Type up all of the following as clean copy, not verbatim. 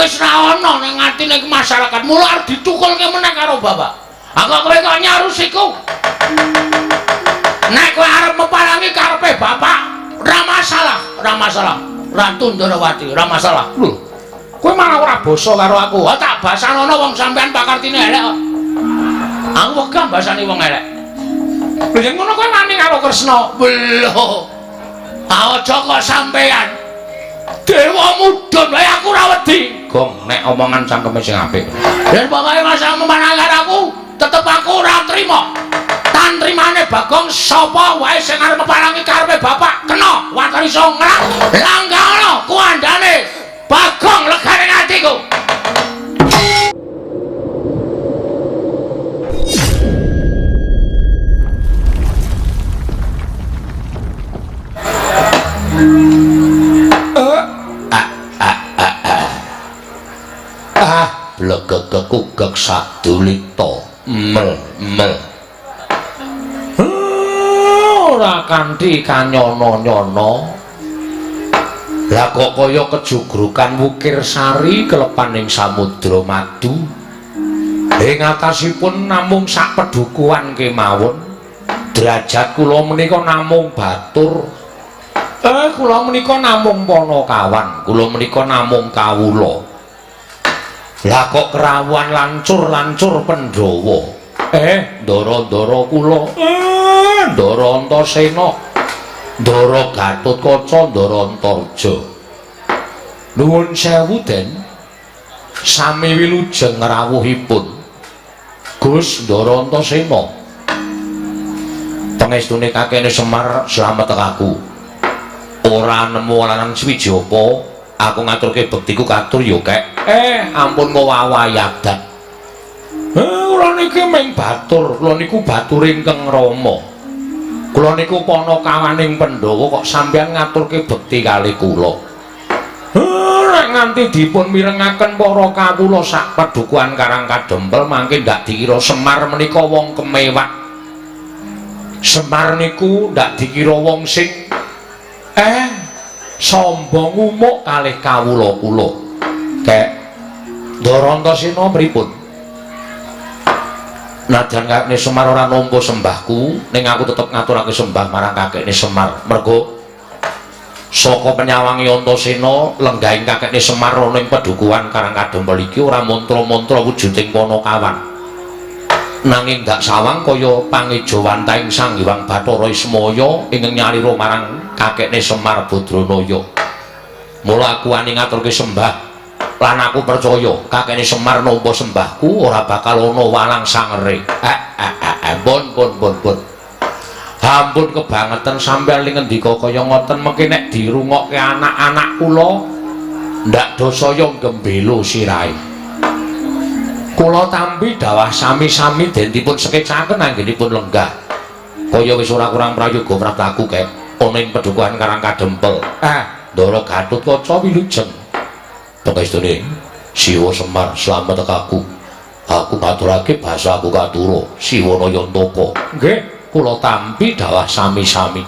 Wis ra ana ning atine masyarakat. Mula arep ditukulke meneh karo bapak. Aku kowe kok nyarusiku. Nek kowe arep meparangi karepe bapak, ora masalah, ora masalah. Ratu Ndorowati, ora masalah. Lho, kowe malah ora basa karo aku. Ha tak basanono wong sampean pakartine elek kok. Aku wegah basani wong elek. Lho yen ngono kowe wani karo Kresna. Lho. Aja kok sampean. Dewa mudhun wae aku ora wedi. Gong nek omongan cangkeme sing apik. Yen pokoke masa memanang karo aku, tetep aku ora trima. Tan trimane Bagong sapa wae sing arep meparangi karepe bapak kena waton iso ngrang. Langga ana kuandane Bagong legane atiku. Ah, blegegekugek sadulita mel mel. Ora kanthi kanyono-nyono. Lah kok kaya kejugrukan wukir sari kelepan ing samudra madu. Ing atasipun namung sak pedukuhan kemawon. Derajat kula menika namung batur. Kula menika namung panakawan, kula menika namung kawula. Lah kok kerawuhan lancur-lancur Pandhawa. Ndara-ndara kula. Ndara Antasena. Ndara Gatotkaca, Ndara Antarja. Nuwun sewu, Den. Sami wilujeng rawuhipun. Gus Ndara Antasena. Pangestune kakene Semar slamet aku. Ora nemu lanang suwiji apa, aku ngaturke bektiku katur ya, Kek. Ampun ngowawahi adat. Kula niki ming batur, kula niku batur ingkang Rama. Kula niku panakawaning Pandhawa kok sampeyan ngaturke bekti kali kula. Nek nganti dipun mirengaken para kawula sak padukuhan Karang Kadempel mangke ndak dikira Semar menika wong kemewah. Semar niku ndak dikira wong sing sombong umuk kalih kawula kula. Kek Ndara Antasena pripun? Najan kakekne Semar ora nampa sembahku, ning aku tetep ngaturake sembah marang kakekne Semar. Mergo saka penyawangi Antasena lenggahing kakekne Semar ana ing pedukuhan Karang Kadempel iki ora mantra-mantra wujuding panakawan. Nanging ndak sawang kaya pangejawantahing Sang Hyang Bathara Ismaya ingkang nyalira marang kakekne Semar Badranaya. Mula aku wani ngaturke sembah lan aku percaya kakekne Semar nampa sembahku ora bakal ana walang sangere. Pun pun pun pun. Ampun kebangetan sampeyan li ngendika kaya ngoten mengki nek dirungokke anak-anak kula ndak dosaya gembelo sirahe. Kula tampi dawah sami-sami den dipun sekecaken anggenipun lenggah. Kaya wis ora kurang prayoga praptaku kek ana ing pedukuhan Karang Kadempel. Ndara Gatotkaca wilujeng. Pangestune Siwa Semar slamet aku. Aku ngaturake basa aku katura Siwa Nayantaka. Nggih, kula tampi dawah sami-sami.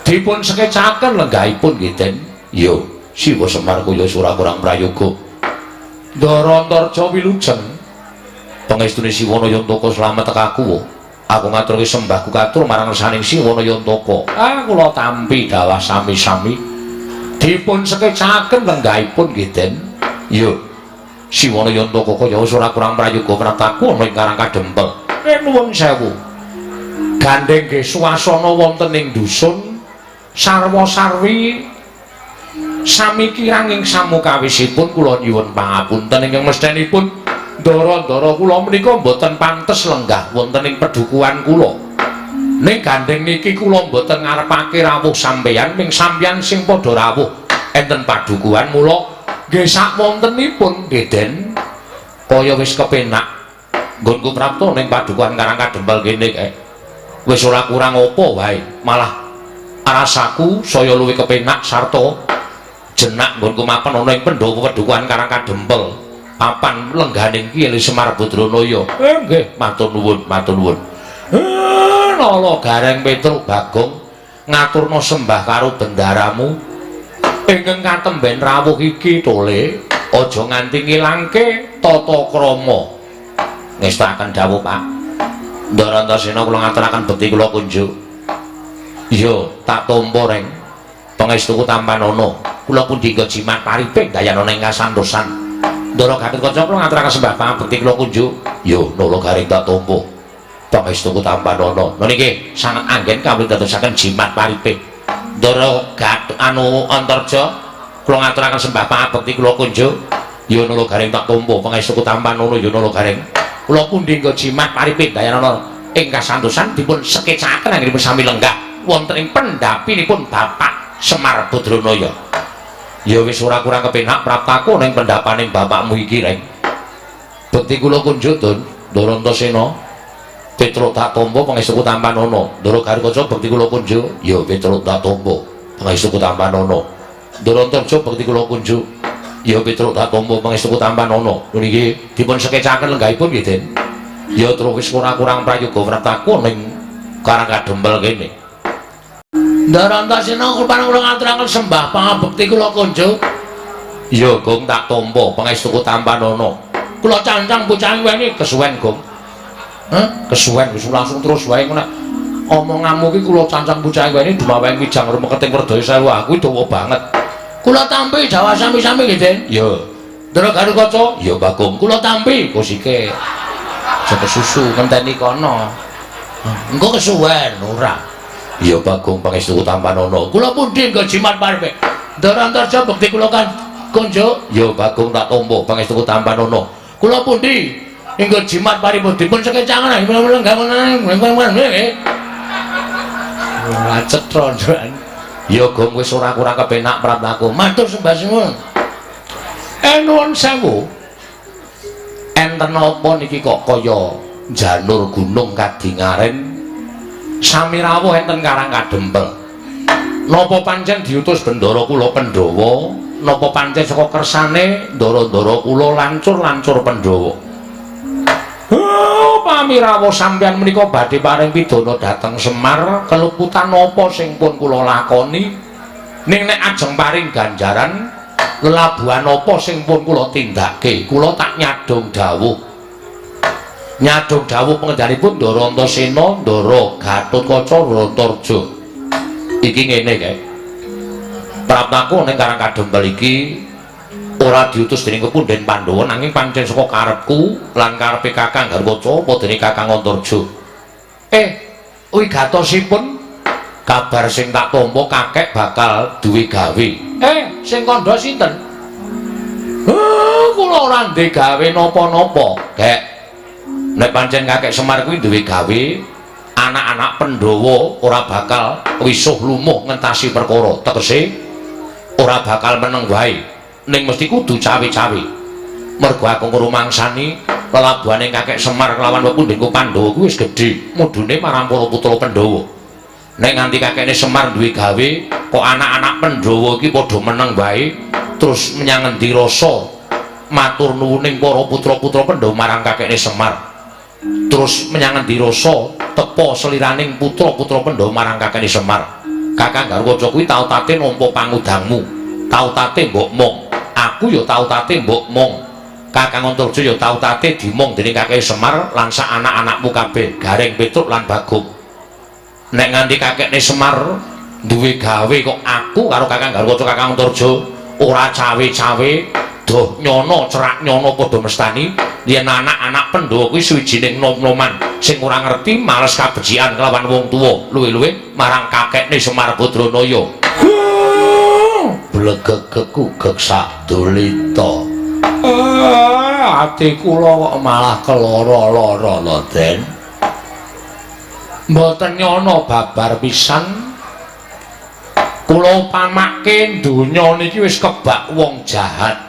Dipun sekecaken lenggahipun nggih, Den. Yo, Siwa Semar kaya ora kurang prayoga. Ndara Antarja wilujeng. Pangestune Siwa Nayantaka slamet aku. Aku ngaturke sembahku katur marang resaning Siwa Nayantaka. Kula tampi dawah sami-sami. Dipun sekecaken lenggahipun nggih, Den. Yo, Siwa Nayantaka kaya ora kurang prayoga praptaku ana ing Karang Kadempel. Nuwun sewu. Gandeng nggih swasana wonten ing dusun sarwa-sarwi sami kirang ing samukawisipun kula nyuwun pangapunten ingkang mesthenipun ndara-ndara kula menika mboten pantes lenggah wonten ing pedukuhan kula. Ning gandeng niki kula mboten ngarepake rawuh sampeyan, ming sampeyan sing padha rawuh enten padukuhan mula nggih sakwontenipun nggih, Den. Kaya wis kepenak nggonku prapta ning padukuhan Karang Kadempel kene kae. Wis ora kurang apa wae, malah rasaku saya luwih kepenak sarta jenak nggonku mapan ana ing pendopo padukuhan Karang Kadempel. Papan lengganing Ki Semar Badranaya. Nggih, matur nuwun, matur nuwun. Nala Gareng Petruk Bagong ngaturna sembah karo bendaramu ingkang katemben rawuh iki tole Aja nganti ngilangke tata krama. Ngestakaken dawuh, Pak. Ndara Antasena kula ngaturaken bekti kula kunjuk. Iya, tak tampa, Reng. Pangestuku tampanana. Kula pundi jimat pariping dayanana ing kasantosan. Ndara Gatotkaca kula ngaturaken sembah pangabekti kula kunjuk. Yo, Nala Garing tak tampa. Pangestuku tampanana. Lha niki sanget anggen kawula dadosaken jimat pariping. Ndara Gat anu Antarja kula ngaturaken sembah pangabekti kula kunjuk. Yo, Nala Garing tak tampa. Pangestuku tampanana. Yo, Nala Garing. Kula pundi jimat pariping dayanana ing kasantosan dipun sekecakaken anggenipun sami lenggah wonten ing pendhapinipun Bapak Semar Badranaya. Ya wis ora kurang kepenak praptaku ning pendhapaning bapakmu iki, Reng. Bekti kula kunjuk, Dun. Ndara Antasena. Petruk tak tampa pangestuku tampanana. Ndara Garukaca bekti kula kunjuk. Ya Petruk tak tampa pangestuku tampanana. Ndara Antarja bekti kula kunjuk. Ya Petruk tak tampa pangestuku tampanana. Niki dipun sekecaken lenggahipun nggih, Den. Ya terus wis ora kurang prayoga praptaku ning Karang Kadempel kene. Ndara Antasena kula ngaturaken sembah pangabekti kula kunjuk. Ya Gong tak tampa pangestuku tampanana. Kula cancang bocah weni kesuwen, Gong. Hah? Kesuwen wis langsung terus wae ngono. Omonganmu ki kula cancang bocah weni dumaweng wijang rumeketing werdaya sewu aku dawa banget. Kula tampi Jawa sami-sami nggih, Den. Ya. Ndara Garukaca? Ya, Bagong. Kula tampi kosike. Aja kesusu ngenteni kono. Engko kesuwen ora. Ya Bagong pangestuku tampanana. Kula pundi nggo jimat parpe. Ndara Antarja bekti kula kan kunjuk. Ya Bagong tak tampa pangestuku tampanana. Kula pundi nggo jimat paripun dipun sekecangan. Ora cetha, Ndan. Ya Gong wis ora kurang kepenak praptaku. Matur sembah suwun. Nuwun sewu. Enten apa niki kok kaya janur gunung kadingaren sami rawuh enten Karang Kadempel? Napa pancen diutus bendara kula Pandhawa? Napa pancen saka kersane ndara-ndara kula lancur-lancur Pandhawa? Oh, pamirawuh sampeyan menika badhe paring pidana dhateng Semar, keluputan napa sing pun kula lakoni? Ning nek ajeng paring ganjaran, lelabuhan apa sing pun kula tindake? Kula tak nyadong dawuh. Nyadong dawuh pengendhanipun Ndara Antasena, Ndara Gatotkaca, Antarja. Iki ngene kae. Praptaku ning Karang Kadempel iki ora diutus dening kepunden Pandhawa nanging pancen saka karepku lan karepe Kakang Garukaca apa dening Kakang Antarja. Wigatosipun kabar sing tak tampa kakek bakal duwe gawe. Sing kandha sinten? Kula ora ndek gawe napa-napa, Kek. Nek pancen kakek Semar kuwi duwe gawe, anak-anak Pandhawa ora bakal wisuh lumuh ngentasi perkara. Tegese ora bakal meneng wae. Ning mesti kudu cawe-cawe. Mergo aku ngrumangsani lelabuhane kakek Semar kelawan pepundhenku Pandhawa kuwi wis gedhe, mudune marang para putra Pandhawa. Nek nganti kakekne Semar duwe gawe, kok anak-anak Pandhawa iki padha meneng wae, terus menyang ngendi rasa matur nuwuning para putra-putra Pandhawa marang kakekne Semar? Terus menyang ngendi rasa tepa seliraning putra-putra Pandhawa marang kakekne Semar? Kakang Garukaca kuwi tau tate nampa pangudangmu, tau tate mbok mong. Aku ya tau tate mbok mong. Kakang Antarja ya tau tate dimong dening kakek Semar lan sak anak-anakmu kabeh, Gareng, Petruk lan Bagong. Nek nganti kakekne Semar duwe gawe kok aku karo Kakang Garukaca, Kakang Antarja ora cawe-cawe, doh nyono cerak nyono padha mestani yen anak-anak Pandhawa kuwi suwijining nom-noman sing ora ngerti males kabecikan kelawan wong tuwa, luwih-luwih marang kakekne Semar Badranaya. Blegegegku gek sak dulita. Ati kula kok malah keloro-loro lho, Den. Mboten nyono babar pisan. Kula upamake donya niki wis kebak wong jahat.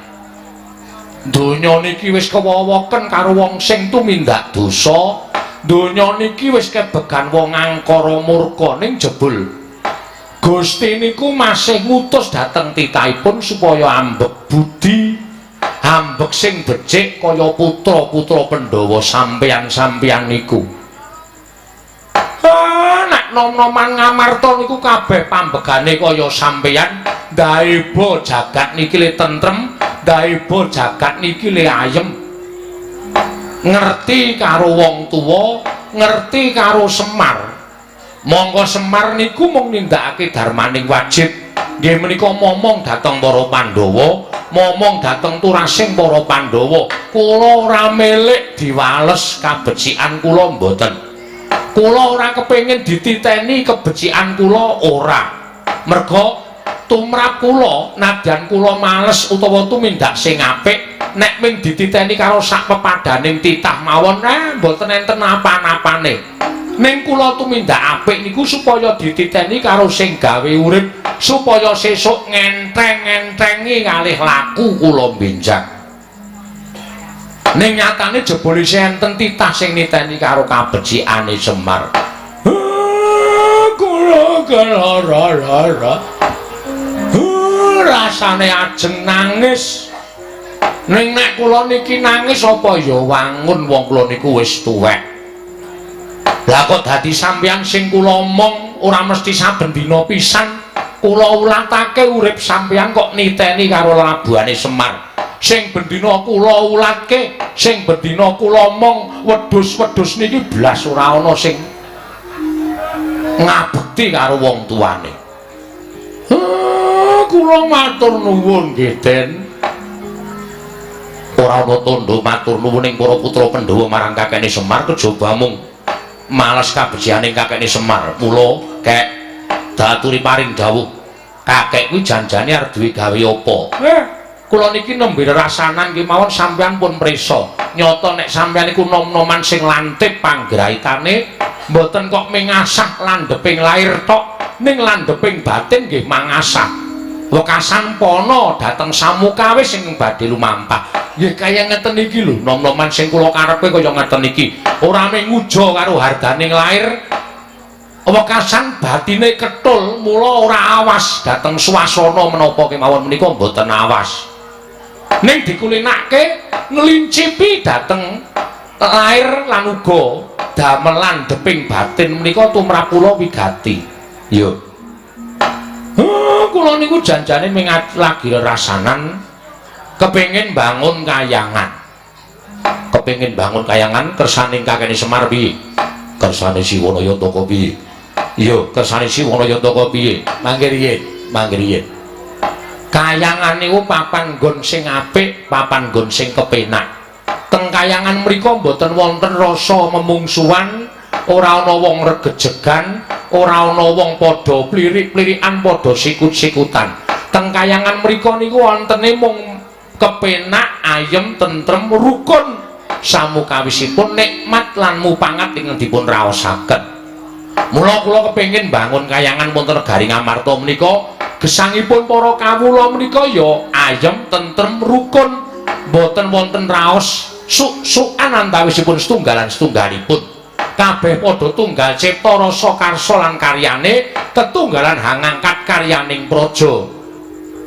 Donya niki wis kewowoken karo wong sing tumindak dosa. Donya niki wis kebegan wong angkara murka, ning jebul Gusti niku masih ngutus dhateng titahipun supaya ambek budi, ambek sing becik kaya putra-putra Pandhawa sampeyan-sampeyan niku. Ah, nek nom-noman Ngamarta niku kabeh pambegane kaya sampeyan, ndaeba jagat niki le tentrem, Daeba jagat niki le ayem. Ngerti karo wong tuwa, ngerti karo Semar. Monggo Semar niku mung nindakake darmaning wajib. Nggih menika momong dhateng para Pandhawa, momong dhateng turasing para Pandhawa. Kula ora milik diwales kabecikan kula mboten. Kula ora kepengin dititeni kebecikan kula ora. Merga tumrap kula nadyan kula males utawa tumindak sing apik, nek ming dititeni karo sak pepadaning titah mawon mboten enten apa-apane. Ning kula tumindak apik niku supaya dititeni karo sing gawe urip, supaya sesuk ngentheng-ngenthengi kalih laku kula benjang. Ning nyatane jebule enten titah sing niteni karo kabecikane Semar. Kula kelara-lara. Rasane ajeng nangis. Ning nek kula niki nangis apa ya wangun wong kula niku wis tuwek. Lah kok dadi sampeyan sing kula omong ora mesti saben dina pisan kula ulatake urip sampeyan kok niteni karo labuhane Semar. Sing bendina kula ulatke, sing bendina kula omong wedhus-wedhus niki blas ora ana sing ngabekti karo wong tuane. Kula matur nuwun nggih, Den. Ora ana tandha matur nuwun ing para putra Pandhawa marang kakekne Semar kejaba mung males kabecikaning kakekne Semar. Mula kek daturi paring dawuh, kakek kuwi janjane arep duwe gawe apa? Kula niki nembe rasanan kemawon sampeyan pun prisa. Nyata nek sampeyan niku nom-noman sing lantip panggraitane, mboten kok mengasah landheping lair tok, ning landheping batin nggih mangasah. Wekasan pana dhateng samukawis sing badhe lumampah. Nggih kaya ngeten iki lho, nom-noman sing kula karepe kaya ngeten iki. Ora mung nguja karo hardaning lair, wekasan batine ketul, mula ora awas dhateng swasana menapa kemawon menika mboten awas. Ning dikulinake nglincipi dhateng lair lan uga damel landheping batin menika tumrap kula wigati. Yo. Kula niku janjane ming lagi rasanan kepengin bangun kayangan. Kepengin bangun kayangan kersane kakene Semar piye? Kersane Siwana Yantaka piye? Iya, kersane Siwana Yantaka piye? Mangke riyin, mangke riyin. Kayangan niku papan nggon sing apik, papan nggon sing kepenak. Teng kayangan mriku mboten wonten rasa memungsuhan, ora ana wong regejegan, ora ana wong padha plirik-plirikan, padha sikut-sikutan. Teng kayangan mriku niku wontene mung kepenak, ayem, tentrem, rukun samukawisipun nikmat lan mupangat ingkang dipun raosaken. Mula kula kepengin bangun kayangan wonten negari Ngamarta menika, gesangipun para kawula menika ya ayem, tentrem, rukun, mboten wonten raos suk-sukan antawisipun setunggalan setunggalipun. Kabeh padha tunggal cipta rasa karsa lan karyane, tetunggalan hangangkat karyaning praja.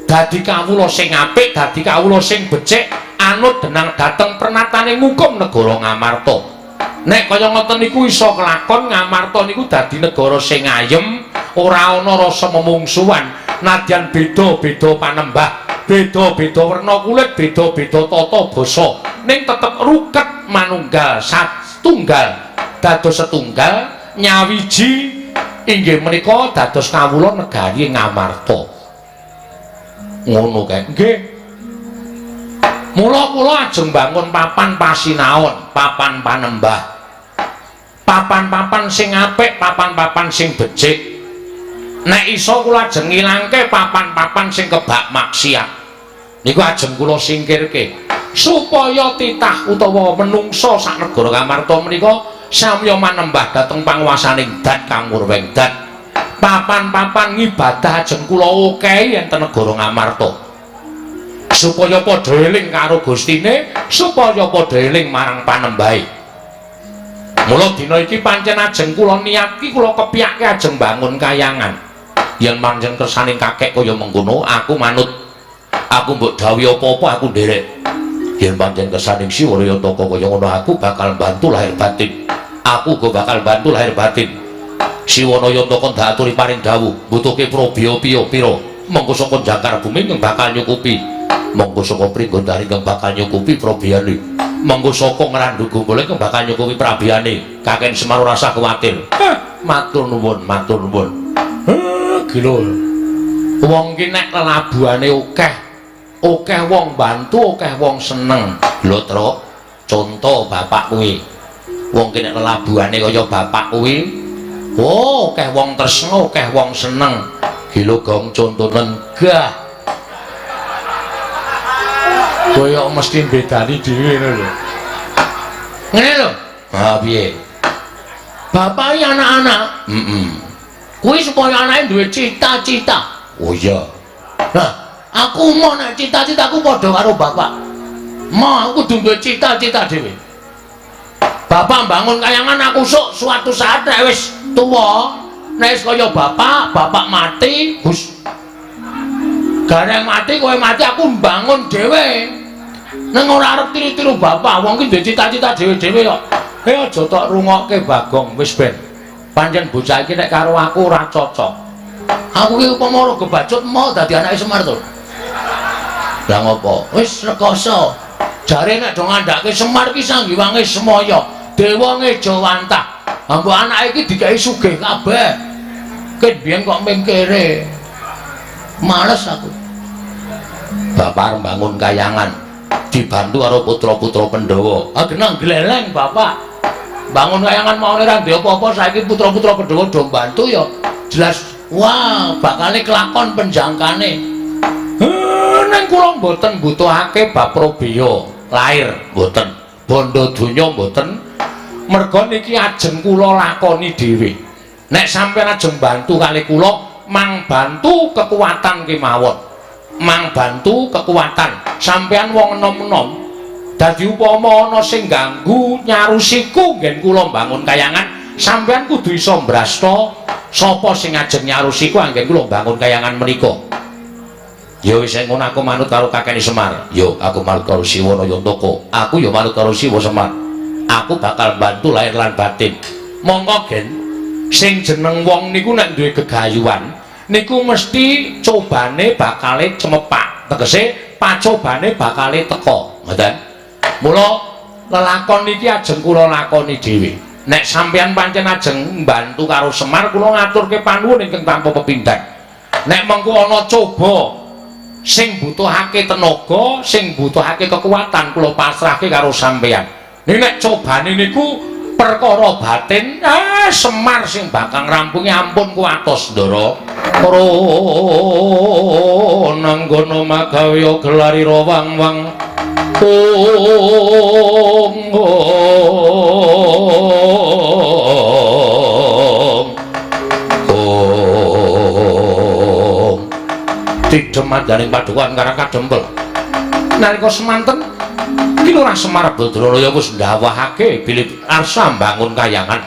Dadi kawula sing apik, dadi kawula sing becik, anut denang dhateng pernatane ngukum negara Ngamarta. Nek kaya ngoten niku iso kelakon, Ngamarta niku dadi negara sing ayem, ora ana rasa memungsuhan, nadyan beda-beda panembah, beda-beda werna kulit, beda-beda tata basa, ning tetep ruket manunggal satunggal, dados setunggal nyawiji inggih menika dados kawula negari Ngamarta. Ngono kae. Nggih. Mula kula ajeng bangun papan pasinaon, papan panembah. Papan-papan sing apik, papan-papan sing becik. Nek iso kula ajeng ngilangke papan-papan sing kebak maksiat. Niku ajeng kula singkirke supaya titah utawa menungsa sak negara Ngamarta menika samya manembah dhateng panguwasaning Dat Kang Murweng Dat. Papan-papan ngibadah ajeng kula okehi enten negara Ngamarta. Supaya padha eling karo Gustine, supaya padha eling marang panembahe. Mula dina iki pancen ajeng kula niatki, kula kepyake ajeng bangun kayangan. Yen pancen kersaning kakek kaya mengkono, aku manut. Aku mbok dawuhi apa-apa aku nderek. Yen pancen kersaning Siwana Yantaka kaya ngono, aku bakal bantu lahir batin. Aku uga bakal bantu lahir batin. Siwana Yantaka ndak aturi paring dawuh, mbutuhke probya piya pira. Monggo saka jangkar bumi bakal nyukupi. Monggo saka Pringgondani ingkang bakal nyukupi prabiyane. Monggo saka Ngrandu Gumbul ingkang bakal nyukupi prabiyane. Kakek Semar ora usah kuwatir. Matur nuwun, matur nuwun. Gila. Wong ki nek lelabuhane akeh, akeh wong bantu, akeh wong seneng. Lho, Truk, conto bapak kuwi. Wong ki nek lelabuhane kaya bapak kuwi, oh, akeh wong tresna, akeh wong seneng. Gila gong contonen gah. Kaya mesti bedani dhewe ngono lho. Ngene lho. Ha piye? Bapak iki anak-anak. Heeh. Kuwi supaya anake duwe cita-cita. Oh iya. Nah, aku mau nek cita-citaku padha karo bapak. Mau aku kudu duwe cita-cita dhewe. Bapak bangun kayangan, aku sok suatu saat nek wis tuwa, nek wis kaya bapak, bapak mati, Gus. Gareng mati, kowe mati, aku mbangun dhewe. Nang ora arep tiru-tiru bapak, wong ki duwe cita-cita dhewe-dhewe kok. Eh, aja tok rungokke Bagong, wis ben. Pancen bocah iki nek karo aku ora cocok. Aku ki upama ora kebacut mau dadi anake Semar to. Lah ngopo? Wis rekoso. Jare nek do ngandhake Semar ki sanggiwange semaya, dewa ngejawantah. Mbok anake iki dikeki sugih kabeh. Ket biyen kok mengkere. Males aku. Bapak bangun kayangan dibantu karo putra-putra Pandhawa. Ah genah gleleng bapak. Bangun kayangan mau ora ndek apa-apa, saiki putra-putra Pandhawa do bantu ya jelas wah bakale kelakon penjangkane. Neng kula mboten mbutuhake bab probeya lair mboten, bondo donya mboten. Merga niki ajeng kula lakoni dhewe. Nek sampeyan ajeng bantu kali kula, mang bantu kekuatan kemawon. Mang bantu kekuatan. Sampeyan wong enom-enom. Dadi upama ana sing ganggu nyarusiku nggen kula mbangun kayangan, sampeyan kudu iso mbrasta sapa sing ajeng nyarusiku anggen kula mbangun kayangan menika. Ya wis ngono, aku manut karo kakene Semar. Yo aku manut karo Siwa Nayantaka. Aku yo manut karo Siwa Semar. Aku bakal bantu lahir lan batin. Monggo, Gen. Sing jeneng wong niku nek duwe gegayuhan niku mesti cobane bakale cemepak. Tegese pacobane bakale teka. Ngoten. Mula lelakon niki ajeng kula lakoni dhewe. Nek sampeyan pancen ajeng mbantu karo Semar, kula ngaturke panuwun ingkang tanpa pepindhan. Nek mengko ana coba sing butuhake tenaga, sing butuhake kekuatan, kula pasrahke karo sampeyan. Nek nek cobane niku perkara batin, ah Semar sing bakal ngrampungi, ampun kuwatos, Ndara. Nanggono magawe gelarira wang-wang. Ong ong. Ong. Tidhem madyaning padukuhan Karang Kadempel. Nalika semanten Ki Lurah Semar Badranaya wis ndawahake bilih arsa mbangun kayangan.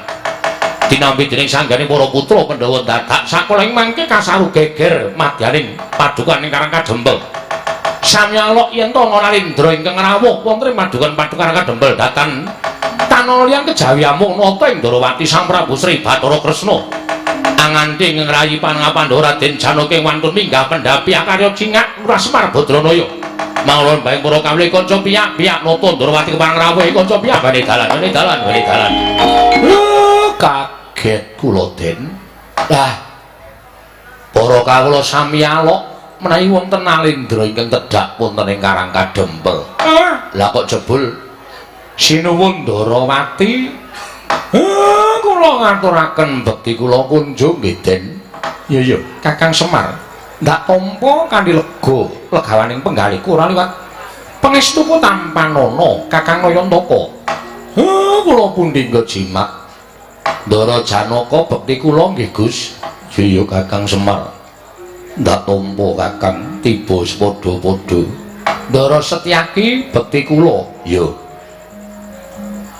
Tinampi dening sanggane para putra Pandhawa dadak sakoling mangke kasaru geger madyaning padukuhan ing Karang Kadempel. Samyalok yen to ana Nalindra ingkang rawuh wonten ing padukuhan Karang Kadempel datan tanana liyan kejawi amuk nata ing Ndorowati Sang Prabu Sri Bathara Kresna. Anganti ing ngrayi pangapandawa Raden Janaka ing wantun minggah pendhapi akarya cingak Lurah Semar Badranaya. Mangulon baing para kawula kanca piyak-piyak nata Ndorowati kepareng rawuh kanca piyak bane dalan bane dalan bane dalan. Kaget kula, Den. Lah para kawula sami alok menawi wonten Nalindra ingkang tedhak wonten ing Karang Kadempel. Lah kok jebul sinuwun Ndorowati. Kula ngaturaken bekti kula kunjung nggih, Den. Iya iya, Kakang Semar. Ndak tampa kanthi lega legawaning penggalihku ora liwat pangestuku tampanana Kakang Nayantaka. Kula pundi nggo jimat. Ndara Janaka bekti kula nggih, Gus. Iya Kakang Semar. Ndak tampa Kakang tiba sepadha-padha. Ndara Setyaki bekti kula. Iya.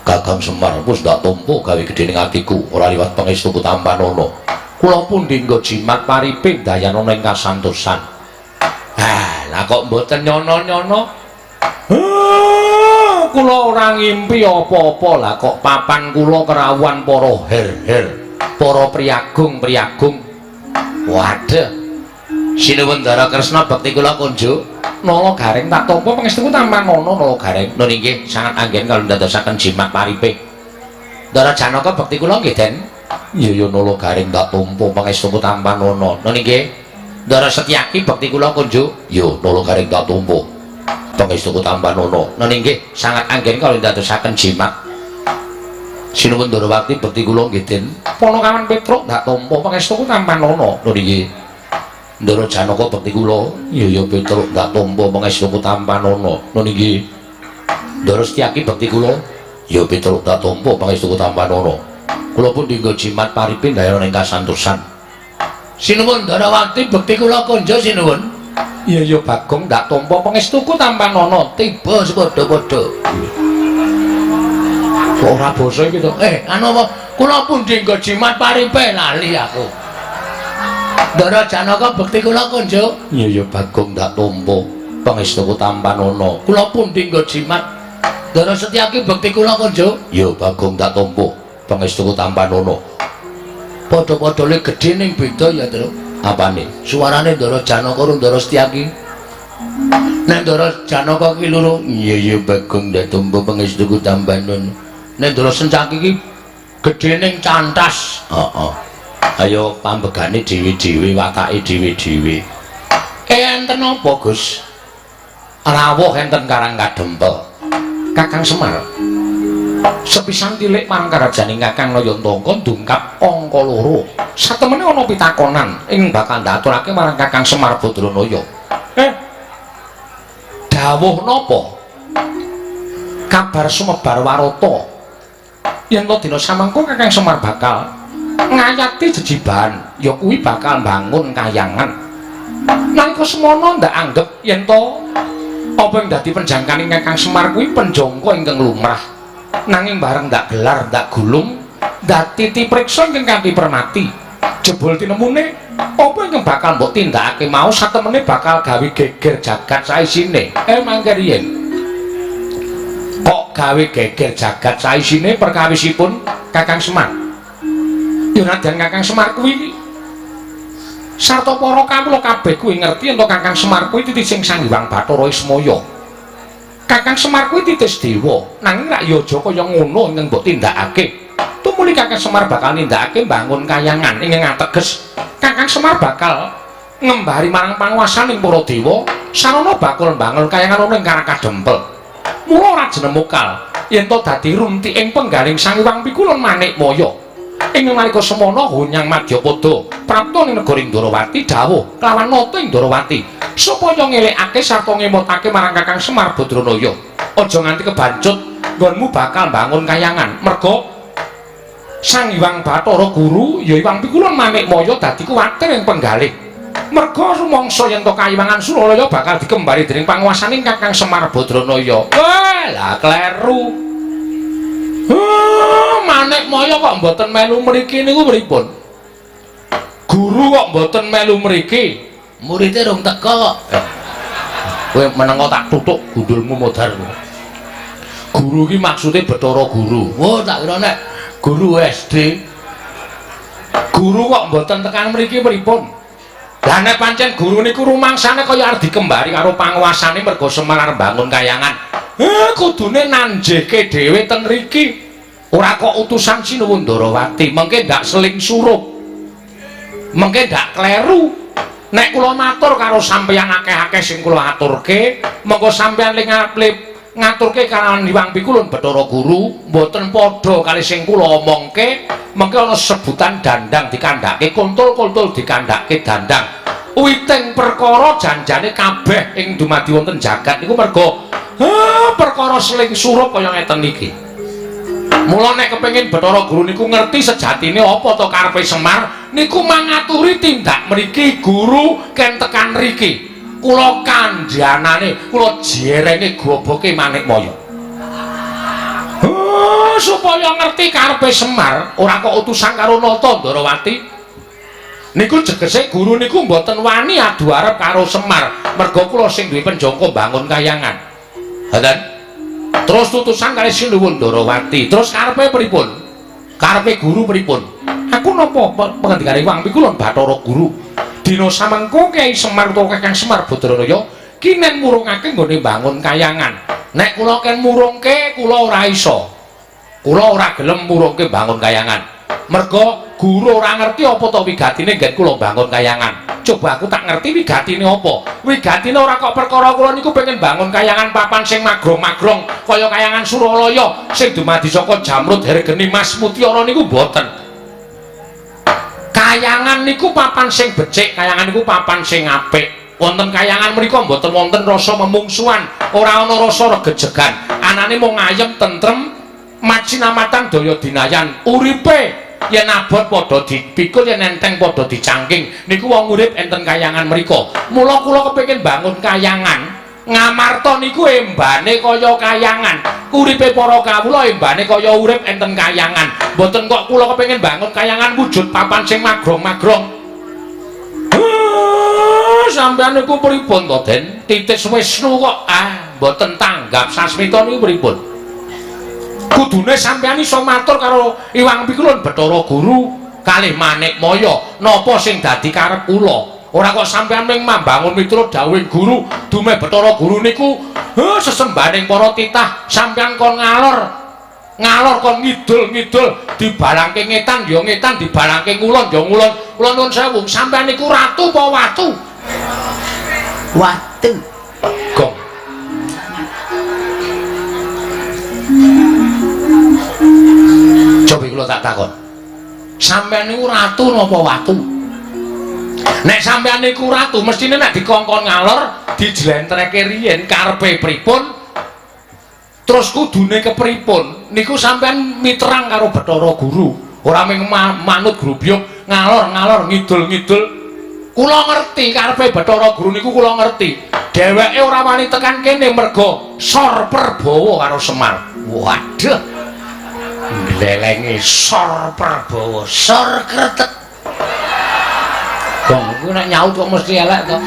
Kakang Semar wis ndak tampa gawe gedhe ning atiku ora liwat pangestuku tampanana. Kula pundi nggo jimat paripe dayanana ing kasantosan. Ah, lah kok mboten nyono-nyono? Kula ora ngimpi apa-apa, lah kok papan kula kerawuhan para her-her, para priyagung-priyagung. Waduh. Sinuwun Ndara Kresna bekti kula kunjuk. Nala Gareng tak tampa pangestuku tampanana Nala Gareng. Nun inggih sangat anggen kalau ndadosaken jimat paripe. Ndara Janaka bekti kula nggih, Den. Iya ya Nala Gareng tak tampa pangestuku tampanana. Nun inggih. Ndara Setyaki bekti kula kunjuk. Ya Nala Gareng tak tampa pangestuku tampanana. Nun inggih sangat anggen kalau ndadosaken jimat. Sinuwun Ndarawati bekti kula nggih, Den. Panakawan Petruk tak tampa pangestuku tampanana. Nun inggih. Ndara Janaka bekti kula. Iya ya Petruk tak tampa pangestuku tampanana. Nun inggih. Ndara Setyaki bekti kula. Ya Petruk tak tampa pangestuku tampanana. Kula pun dinggo jimat paripe ndayana ing kasantosan. Sinuwun Ndarawati bekti kula konjo sinuwun. Iya ya Bagong tak tampa pangestuku tampanana. Tiba sepadha-padha. Kok ora basa iki to? Anu apa? Kula pun dinggo jimat paripe lali aku. Ndara Janaka bekti kula konjo. Iya ya Bagong tak tampa pangestuku tampanana. Kula pun dinggo jimat. Ndara Setyaki bekti kula konjo. Ya Bagong tak tampa pangestuku tampanana. Padha-padha le gedhe ning beda ya, Tru. Apane? Suarane Ndara Janaka karo Ndara Setyaki. Nek Ndara Janaka ki loro, iya ya Bagong tak tampa pangestuku tampanana. Nek Ndara Sencaki ki gedhe ning cantas. Heeh. Ayo pambegane dhewe-dhewe, watake dhewe-dhewe. Enten apa, Gus? Rawuh enten Karang Kadempel. Kakang Semar. Sepisan tilik marang karajaning Kakang Nayantaka ndungkap angka 2. Satemene ana pitakonan ing bakal ndaturake marang Kakang Semar Badranaya. Dawuh napa? Kabar sumebar warata yen to dina samangka Kakang Semar bakal ngayati jejibahan, ya kuwi bakal mbangun kayangan. Nalika semono ndak anggep yen to apa ing dadi penjangkaning Kakang Semar kuwi penjangka ingkang lumrah. Nanging bareng ndak gelar, ndak gulung, ndak titi priksa ingkang kanthi permati. Jebul tinemune apa ingkang bakal mbok tindakake mau satemene bakal gawe geger jagat saisine. Mangke riyen. Kok gawe geger jagat saisine perkawisipun Kakang Semar? Ya nadyan Kakang Semar kuwi sarta para kawula kabeh kuwi ngerti yen to Kakang Semar kuwi titising Sang Hyang Bathara Ismaya. Kakang Semar kuwi titis dewa, nanging rak ya aja kaya ngono ingkang mbok tindakake. Tumuli Kakang Semar bakal nindakake mbangun kayangan ingkang ateges Kakang Semar bakal ngembari marang panguwasaning para dewa, sarana bakal mbangun kayangan ana ing Karang Kadempel. Mula ora jenemukal yen to dadi runtiking penggaling Sang Hyang Pikulun Manikmaya. Ing nalika semono Hunyang Madyapada prapta ning negara Ndrawati dawuh kelawan nata Ndrawati supaya ngelekake sarta ngemotake marang Kakang Semar Badranaya. Aja nganti kebancut nggonmu bakal mbangun kayangan merga Sang Hyang Bathara Guru ya Hyang Pikulun Manikmaya dadi kuwatir ing penggalih. Merga rumangsa yen to kayiwangan Suralaya bakal dikembari dening panguwasaning Kakang Semar Badranaya. Wah, lah kleru. Manikmaya kok mboten melu mriki niku pripun? Guru kok mboten melu mriki? Murite rung teka kok. Kowe menengo tak tutuk gundulmu modar. Guru iki maksude Bathara Guru. Oh, tak kira nek guru SD. Guru kok mboten tekan mriki pripun? Lah nek pancen guru niku rumangsane kaya arep dikembari karo panguwasane merga Semar arep mbangun kayangan. Kudune nanjehke dhewe ten mriki. Ora kok utusan Sinuwun Ndarawati, mengke ndak seling surup. Mengke ndak kleru. Nek kula matur karo sampeyan akeh-akeh sing kula aturke, mengko sampeyan ling ngaturke kalawan Hyang Pikulun Bathara Guru mboten padha kali sing kula omongke, mengke ana sebutan dandang dikandhake kuntul-kuntul dikandhake dandang. Witing perkara janjane kabeh ing dumadi wonten jagat niku merga perkara seling surup kaya ngeten iki. Mula nek kepengin Bathara Guru niku ngerti sejatine apa to karepe Semar niku mangaturi tindak mriki guru ken tekan mriki. Kula kandhanane, kula jerenge goboke Manikmaya. Supaya ngerti karepe Semar, ora kok utusan karo Nata Ndarawati. Niku jegese guru niku mboten wani adu arep karo Semar, merga kula sing duwe penjangka mbangun kayangan. Ngoten. Terus tutusan kali Sinuwun Ndarawati. Terus karepe pripun? Karepe guru pripun? Aku napa pengendikane Hyang Pikulun Bathara Guru. Dina samengko Kyai Semar utawa Kakang Semar Badranaya Ki nen murungake nggone bangun kayangan. Nek kula ken murungke kula ora iso. Kula ora gelem murungke bangun kayangan. Merga guru ora ngerti apa to wigatine nggen kula bangun kayangan. Coba aku tak ngerti wigatine apa. Wigatine ora kok perkara kula niku pengen bangun kayangan papan sing magrong-magrong kaya kayangan Suralaya sing dumadi saka jamrud hergeni mas mutiara niku mboten. Kayangan niku papan sing becik, kayangan niku papan sing apik. Wonten kayangan mriku mboten wonten rasa memungsuhan, ora ana rasa regejegan. Anane mung ayem tentrem, macinamatan daya dinayan. Uripe yen abot padha dipikul, yen enteng padha dicangking. Niku wong urip enten kayangan mriku. Mula kula kepengin bangun kayangan. Ngamarta niku embane kaya kayangan. Uripe para kawula embane kaya urip enten kayangan. Mboten kok kula kepengin bangun kayangan wujud papan sing magrong-magrong. Sampeyan niku pripun to, Den? Titis Wisnu kok mboten tanggap sasmita niku pripun? Kudune sampeyan iso matur karo Iwang Pikulun Bathara Guru kalih Manikmaya napa sing dadi karep kula. Ora kok sampeyan ming mambangun miturut dawuhing guru, dumeh Bathara Guru niku sesembahaning para titah, sampeyan kon ngalor ngalor kon ngidul-ngidul, dibalangke ngetan ya ngetan, dibalangke ngulon ya ngulon. Kula nuwun sewu, sampeyan niku ratu apa watu? Watu. Gong. Coba kula tak takon. Sampeyan niku ratu napa watu? Nek sampeyan niku ratu, mestine nek dikongkon ngalor, dijlentreke riyen karepe pripun? Terus kudune kepripun? Niku sampeyan miterang karo Bathara Guru. Ora mung manut grubyuk ngalor-ngalor ngidul-ngidul. Kula ngerti karepe Bathara Guru niku kula ngerti. Dheweke ora wani tekan kene merga sor perbawa karo Semar. Waduh. Glelenge sor perbawa, sor kretek. Gong, kuwi nek nyaut kok mesti elek to.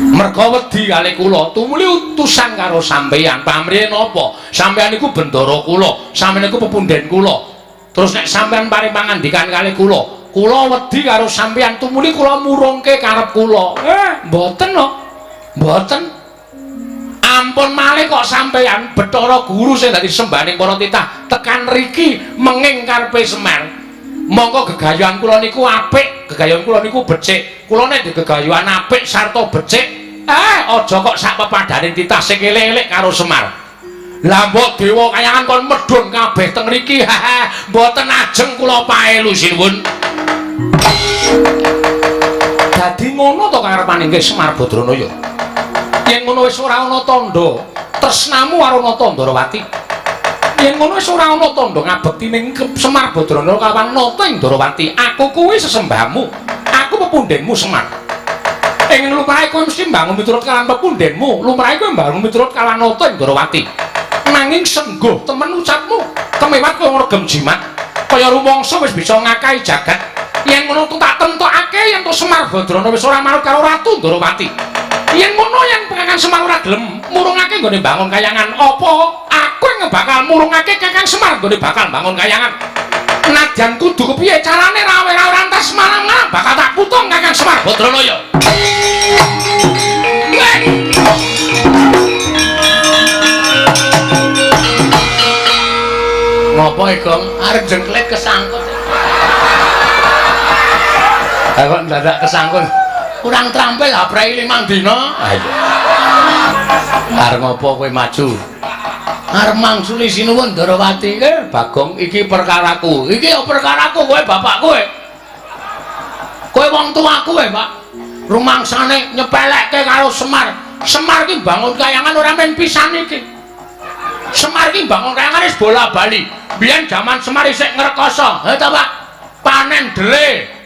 Merga wedi kali kula, tumuli utusan karo sampeyan. Pamrihe napa? Sampeyan niku bendara kula, sampeyan niku pepunden kula. Terus nek sampeyan paring pangandikan kali kula, kula wedi karo sampeyan, tumuli kula murungke karep kula. Mboten no. Mboten. Ampun malih kok sampeyan Bathara Guru sing dadi sembahaning para titah tekan riki menging karepe Semar. Mongko gegayuhan kula niku apik, gegayuhan kula niku becik. Kula nek gegayuhan apik sarta becik, aja kok sak pepadane titah sing elek-elek karo Semar. Lah mbok dewa kayangan kon medhun kabeh teng riki, mboten ajeng kula paelu sinuwun. Dadi ngono to karepane nggih Semar Badranaya. Yen ngono wis ora ana tandha tresnamu karo Nata Ndarawati. Yen ngono wis ora ana tandha ngabekti ning Semar Badranaya kawan Nata ing Ndarawati. Aku kuwi sesembahmu. Aku pepundhenmu Semar. Ing lumrahe kowe mesti mbangun miturut kalawan pepundhenmu, lumrahe kowe mbangun miturut kalawan Nata ing Ndarawati. Nanging sengguh temen ucapmu, kemewat kowe ngregem jimat. Kaya rumangsa wis bisa ngakahi jagat. Yen ngono tak tentokake yen to Semar Badranaya wis ora manut karo Ratu Ndarawati. Yen ngono yen Kakang Semar ora gelem murungake nggone bangun kayangan, apa aku yang bakal murungake Kakang Semar nggone bakal bangun kayangan? Nadyan kudu kepiye carane rawe-rawe rantas marang-marang bakal tak putung Kakang Semar Badranaya. Ngopo Gong? Arep jengklet kesangkut. Ha kok ndadak kesangkut. Kurang terampil aprei 5 dina. Ayo. Arep ngopo kowe maju? Arep mangsuli sinuwun Ndarawati. Bagong iki perkaraku. Iki ya perkaraku kowe bapak kowe. Kowe wong tuaku kowe, Pak. Rumangsane nyepelekke karo Semar. Semar iki bangun kayangan ora men pisan iki. Semar iki bangun kayangan wis bola-bali. Biyen jaman Semar isih ngrekoso. Ha ta, Pak? Panen dele.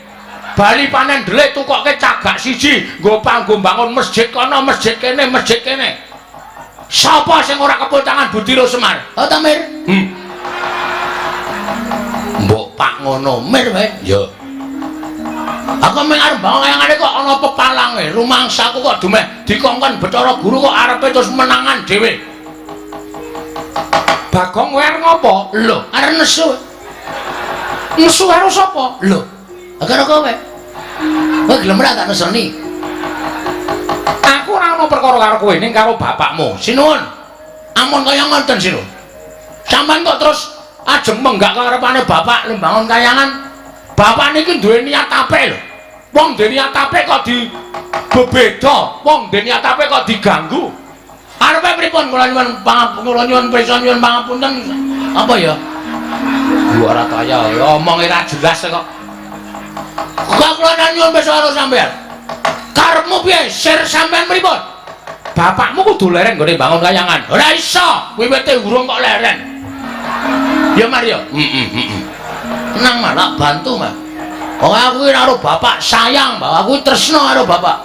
Bali panen dele tukokke cagak siji nggo panggo bangun masjid kono, masjid kene, masjid kene. Sapa sing ora kepul tangan Budira Semar? Ha ta, Mir? Mbok Pak ngono, Mir wae. Ya. Aku mung arep bangun kayangane kok ana pepalange, rumangsaku kok dumeh dikongkon Bathara Guru kok arepe terus menangan dhewe. Bagong kowe arep ngopo? Lho, arep nesu. Nesu karo sapa? Lho, karo kowe. Kowe gelem ora tak nesoni? Aku ora ana perkara karo kowe ning karo bapakmu. Sinuwun. Ampun kaya ngoten sinuwun. Sampeyan kok terus ajeng menggak karepane bapak lembangun kayangan. Bapak niki duwe niat apik lho. Wong duwe niat apik kok di bebeda, wong duwe niat apik kok diganggu. Arepe pripun kula nyuwun kula nyuwun pirsa nyuwun pangapunten apa ya? Ora kaya omong ora jelas kok. Kok kula nyuwun pirsa karo sampeyan. Karepmu piye? Sir sampeyan pripun? Bapakmu kudu leren nggone bangun kayangan. Ora iso, wiwite urung kok leren. Ya Mar ya. Heeh. Tenang Mar, tak bantu Mar. Wong aku iki karo bapak sayang, Pak. Aku tresno karo bapak.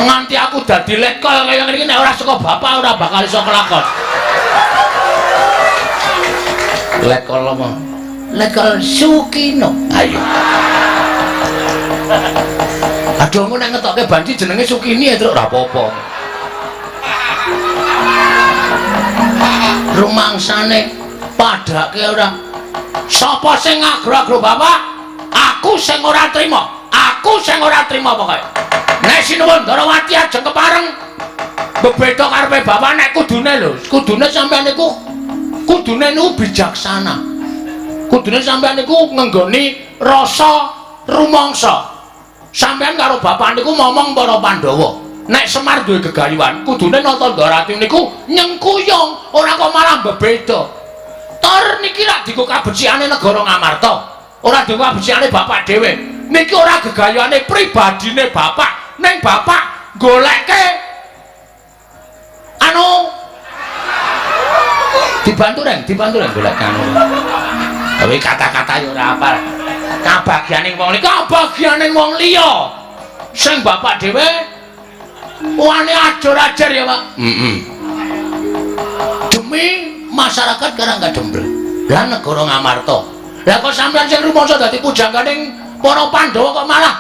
Nganti aku dadi letkol kaya ngene iki nek ora saka bapak ora bakal iso kelakon. Letkol apa? Letkol Sukino. Ayo. Aduh, engko nek ngetokke banci jenenge Sukini ya, Truk. Ora apa-apa. Rumangsane padake ora. Sapa sing ngagro-agro bapak? Aku sing ora trima. Aku sing ora trima pokoke. Nek sinuwun Ndarawati ajeng kepareng bebeda karepe bapak nek kudune lho, kudune sampeyan niku kudune niku bijaksana. Kudune sampeyan niku ngenggoni rasa rumangsa. Sampeyan karo bapak niku momong para Pandhawa. Nek Semar duwe gegayuhan, kudune nata Ndarawati niku nyengkuyung, ora kok malah bebeda. Tor niki rak dienggo kabecikane negara Ngamarta. Ora dienggo kabecikane bapak dhewe. Niki ora gegayuhane pribadine bapak, ning bapak goleke anu dibantu reng, dibantu reng golek anu. Tapi kata-kata yo ora apal. Kabagyane wong liya, kabagyane wong liya. Sing bapak dhewe wani ajur-ajar ya, Pak. Heeh. Demi masyarakat Karangkadempel. Lah negara Ngamarta. Lah kok sampeyan sing rumangsa dadi pujangganing para Pandhawa kok malah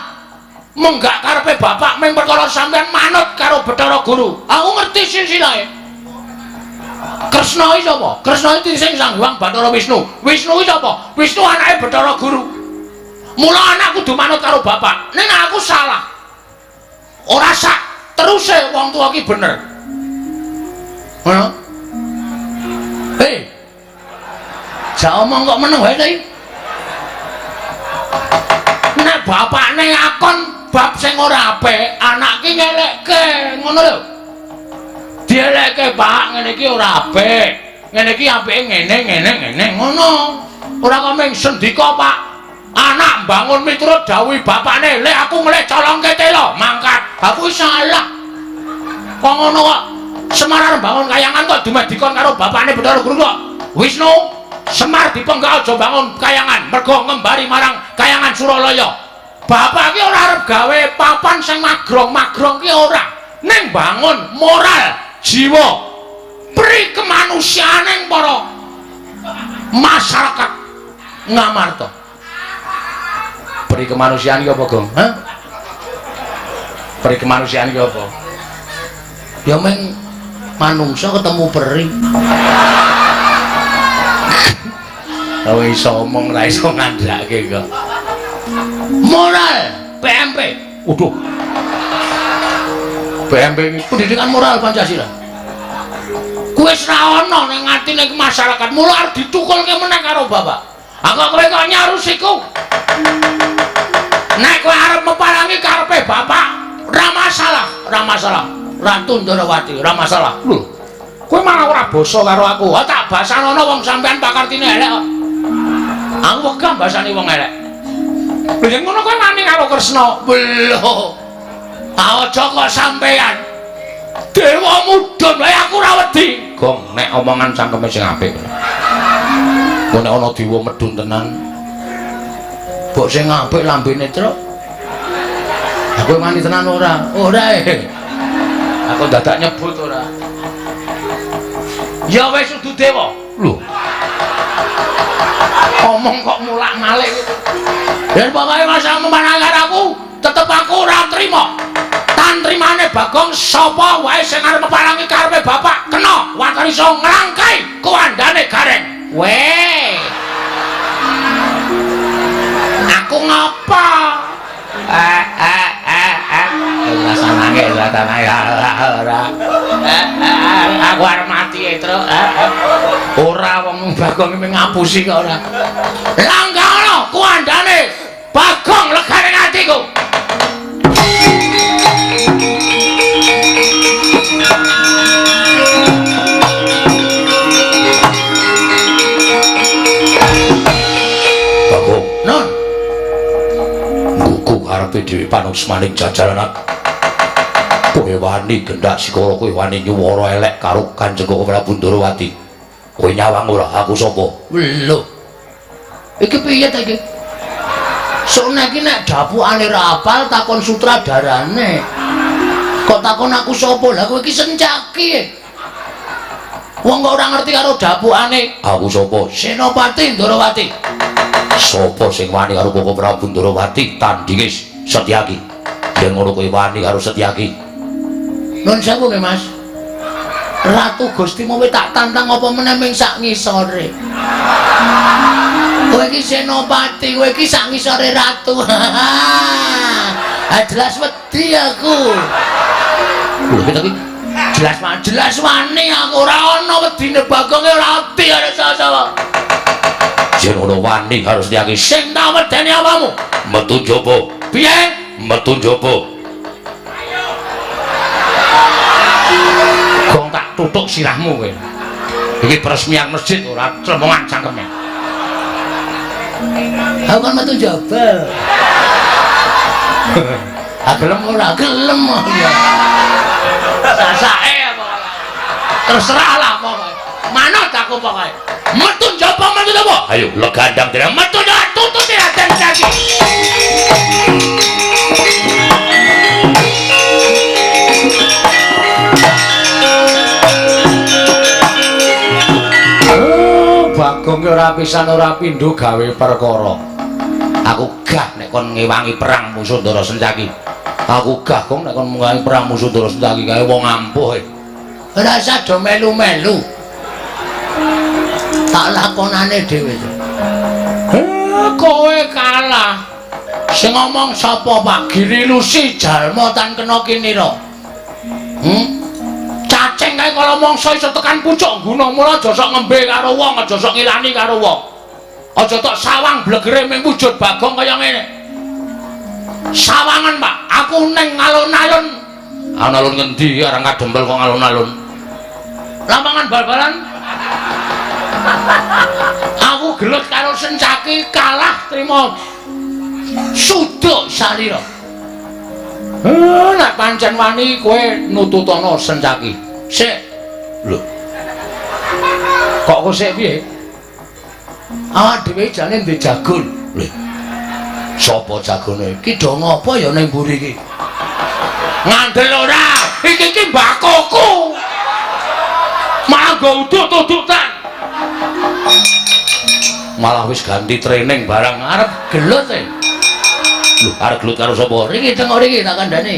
menggak karepe bapak ming perkara sampeyan manut karo Bathara Guru. Aku ngerti silsilahe. Kresna iki sapa? Kresna iki sing Sang Hyang Bathara Wisnu. Wisnu iki sapa? Wisnu anake Bathara Guru. Mula anak kudu manut karo bapak. Ning aku salah. Ora sak teruse wong tuwa ki bener. Ngono. Hei. Jak omong kok meneng wae ta iki? Nek bapakne akon bab sing ora apik, anak ki ngelekke, ngono lho. Dielekke, Pak, ngene iki ora apik. Ngene iki apike ngene ngene ngene ngono. Ora kok mung sendika, Pak. Anak bangun miturut dawuh bapakne, "Lek aku ngelih colongke telo, mangkat." Aku salah. Kok ngono kok Semar arep bangun kayangan kok dumeh dikon karo bapakne Bathara Guru kok. Wisnu, Semar dipenggak aja bangun kayangan, mergo ngembari marang kayangan Suralaya. Bapak ki ora arep gawe papan sing magrong-magrong ki ora. Ning bangun moral, jiwa, pri kemanusiaaning para masyarakat Ngamarta. Pri kemanusiaan ki apa, Gong? Hah? Pri kemanusiaan ki apa? Ya meng manungsa ketemu peri. Kowe iso omong ra iso ngandhake kok. Moral PMP. Waduh. PMP iki Pendidikan moral Pancasila. Kuwi wis ra ana ning atine masyarakat. Mula arep ditukulke meneh karo bapak. Aku kowe kok nyarusiku. Nek kowe arep meparangi karepe bapak, ora masalah, ora masalah. Ratu Ndarawati, ora masalah. Lho. Kowe malah ora basa karo aku. Oh, tak basanono wong sampean pakartine elek kok. Aku wegah basani wong elek. Lho yen ngono kowe wani karo Kresna. Lho. Aja kok sampean. Dewa mudhun wae aku ora wedi. Gong, nek omongan cangkeme sing apik. Engko nek ana dewa medhun tenan. Mbok sing apik lambene, Truk. Aku wani tenan ora? Ora e. Aku dadak nyebut ora. Ya wis udu dewa. Lho. Omong kok mulak-malik gitu. Yen pokoke masa memanang aku, tetep aku ora trima. Tan trimane Bagong sapa wae sing arep meparangi karepe bapak kena waton iso nglangkai kuwandane Gareng. Weh. Aku ngapa? Rasanake. tanah ora. Aku arep mati, Truk. Ora wong Bagong iki ngapusi kok ora. Langga ana kuandane Bagong legane atiku. Bagong, Non, nggugu karepe dhewe panuksmaning jajaranan. Kowe wani gendak sikara, kowe wani nyuwara elek karo Kanjeng Koko Prabu Ndorowati. Kowe nyawang ora aku sapa? Lho. Iki piye ta iki? Sone iki nek dapukane ra apal takon sutradarane. Kok takon aku sapa? Lah kowe iki Sencaki. Wong kok ora ngerti karo dapukane. Aku sapa? Senopati Ndorowati. Sapa sing wani karo Koko Prabu Ndorowati tandinge Setyaki? Yen ngono kowe wani karo Setyaki. Nun sewu nggih, Mas. Ratu Gusti Mowe tak tantang apa meneh ming sak ngisore. Kowe iki senopati, kowe iki sak ngisore ratu. Ah jelas wedi aku. Lho iki jelas jelas wani aku ora ana wedine Bagonge ora wedi karo sapa-sapa. Yen ngono wani karo Setyaki. Sing tak wedeni apamu? Metu njaba. Piye? Metu njaba. Gong tak tutuk sirahmu kowe. Iki peresmian masjid ora clemongan cangkeme. Aku kan metu njaba. Ah gelem ora gelem ya. Sasake pokoke. Terserah lah pokoke. Manut aku pokoke. Metu njaba, metu njaba. Ayo legandang dhewe metu njaba tututi Raden Setyaki. Bagong ora pisan ora pindho gawe perkara. Aku gah nek kon ngewangi perang musuh Ndara Sencaki. Aku gah kong nek kon ngewangi perang musuh Ndara Sencaki kae wong ampuh. Ora usah do melu-melu. Tak lakonane dhewe. Kowe kalah. Sing ngomong sapa Pak Giri Lusi jalma tan kena kinira. Cacing kae kala mangsa iso tekan pucuk gunung, mula aja sok ngembe karo wong, aja sok ngilani karo wong. Aja tok sawang blegere ming wujud Bagong kaya ngene. Sawangan, Pak, aku ning alun-alun. Alun-alun ngendi arang kadempel kok alun-alun? Lapangan bal-balan. Aku gelut karo Sencaki kalah trima suduk salira. Nek pancen wani kowe nututana Sencaki. Sik. Lho. Kok kok sik piye? Awak dhewe jane ndek jagon. Lho. Sapa jagone? Iki do ngopo ya ning mburi iki? Ngandel ora? Iki iki mbakoku. Malah nggo uduk-udukan. Malah wis ganti training barang arep gelut e. Lho, arep gelut karo sapa? Riki tengok riki tak kandhane.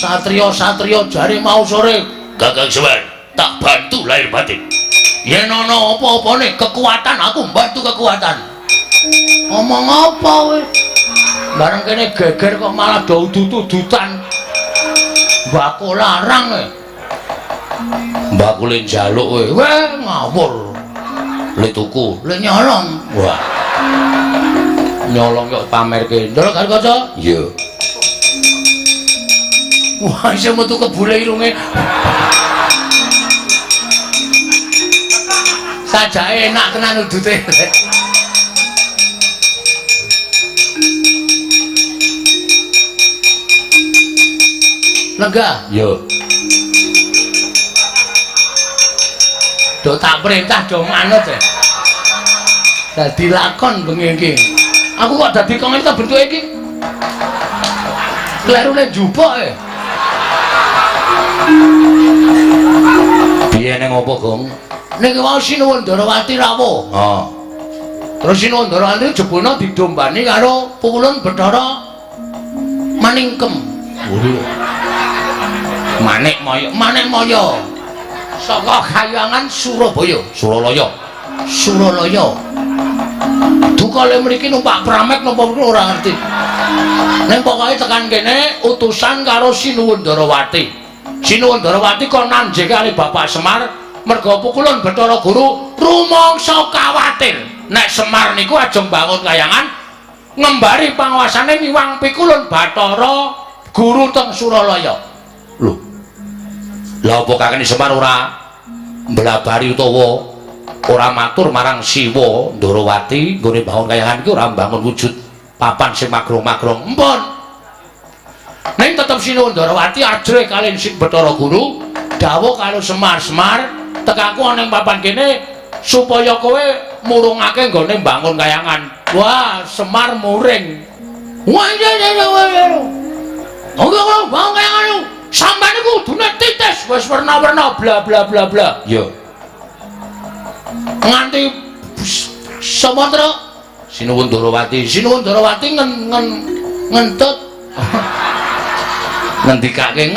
Satrio-satrio jare mau sore, Kakang Semar, tak bantu lahir batin. Yen ana apa-apane kekuatan aku bantu kekuatan. Omong apa kowe? Bareng kene geger kok malah do udut-udutan. Mbako larang e. Mbako le njaluk kowe. Weh ngawur. Le tuku, le nyolong. Wah. Nyolong kok pamerke. Ndelok karo kaca? Iya. Wah, isih metu kebule irunge. Sajake enak tenan udute. Lenggah. Iya. Do tak perintah do manut e. Dadi lakon bengi iki. Aku kok dadi kong iki bentuke iki. Klerune njupuk e. Piye ning opo, Gong? Niki wau Sinuwun Ndorowati rawuh. Heeh. Terus Sinuwun Ndorowati jebulna didombani karo pukulun Bathara Maningkem. Manik Maya, Manik Maya. Saka Kayangan Surabaya, Suralaya. Suralaya. Duka le mriki numpak pramek napa ora ngerti. Ning pokoke tekan kene utusan karo Sinuwun Ndarawati. Sinuwun Ndarawati kon nanjeke kali Bapak Semar merga pukulun Bathara Guru rumangsa kawatir. Nek Semar niku ajeng bangun kayangan ngembari panguasane miwang pikulun Bathara Guru teng Suralaya. Lho. Lha apa kakene Semar ora mblabari utawa ora matur marang Siwa Ndarawati nggone bangun kayangan iki ora mbangun wujud papan sing magrong-magrong. Empun. Ning tetep Sinuwun Ndarawati ajrih kalih Sing Bathara Guru dawuh karo Semar-Semar tekaku ana ing papan kene supaya kowe murungake nggone mbangun kayangan. Wah, Semar muring. Wah, iya iya iya. Oke, bangun kayangan. Sampeyan niku kudune titis wis werna-werna bla bla bla bla. Iya. Nganti Sumantra Sinuwun Ndarawati, Sinuwun Ndarawati ngentut ngendikake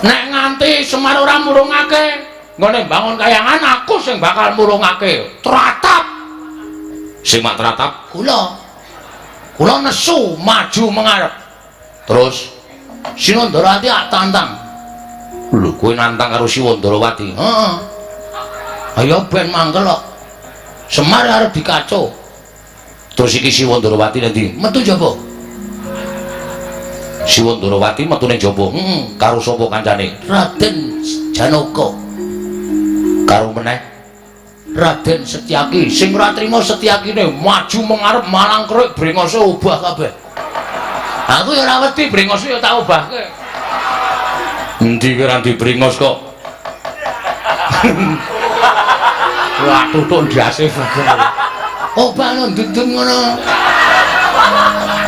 nek nganti Semar ora murungake nggone bangun kayangan aku sing bakal murungake. Tratap sing mak tratap kula nesu maju mengarep. Terus Sinuwun Ndarawati ak tantang. Lho, kowe nantang karo Sinuwun Ndarawati? Heeh. Ayo ben mangkel kok. Semar arep dikaco. Terus iki Siwa Ndarawati nanti metu jaba. Siwa Ndarawati metu ning jaba. Heeh. Karo sapa kancane? Raden Janaka. Karo meneh Raden Setyaki. Sing ora trima Setyakine maju mengarep malang krek brengose obah kabeh. Aku ya ora wedi brengose ya tak obahke. Endi kowe ora ndi brengos kok? Wah, tutuk ndase obah no ndundun ngono.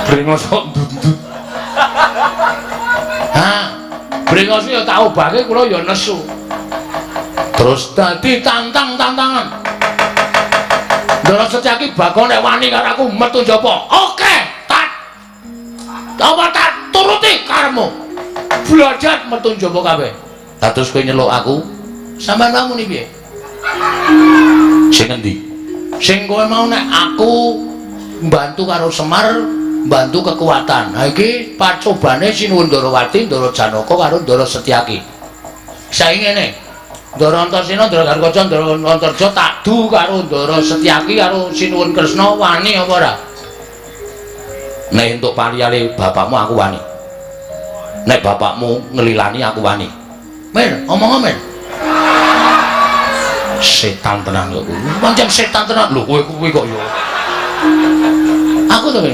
Brengos kok ndundun. Ha, brengos ya tak obahke kula ya nesu. Terus dadi tantang-tantangan. Ndara Setyaki bakal nek wani karo aku metu njaba. Oke, tak apa tak turuti karepmu. Blajat metu njaba kabeh. Lah terus kowe nyeluk aku? Sampeyan wae muni piye? Sing endi? Sing kowe mau nek aku mbantu karo Semar, mbantu kekuatan. Ha iki pacobane Sinuwun Ndarawati, Ndara Janaka karo Ndara Setyaki. Saiki ngene. Ndara Antasena, Ndara Garukaca, Ndara Antarja tak du karo Ndara Setyaki karo Sinuwun Kresna wani apa ora? Nek entuk paliyale bapakmu aku wani. Nek bapakmu ngelilani aku wani. Mir, omong mir. Setan tenan kok kuwi. Pancen setan tenan. Lho kowe kuwi kok ya. Aku to kowe.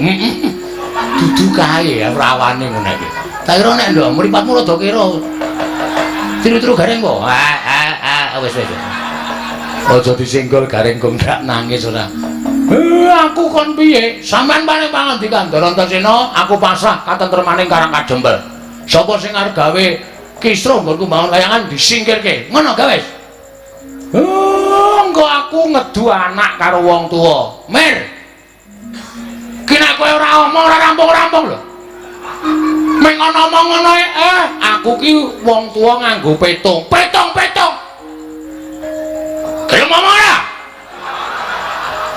Dudu kae ya rawane ngono iki. Tak kira nek ndok mripatmu rada kira. Tiru-tiru gareng kok. Ah wis wis. Aja disenggol gareng kok ndak nangis ora. Aku kon piye? Sampeyan paling pangandikan Ndara Antasena, aku pasrah katentremaning Karang Kadempel. Sapa sing arep gawe kisruh nggonku mbangun kayangan disingkirke. Ngono gawe wis. Engko aku ngedu anak karo wong tuwa. Mir. Ki nek kowe ora omong ora rampung-rampung lho. Meng ana omong ngono aku ki wong tuwa nganggo petung. Petung-petung. Gelem omong ora?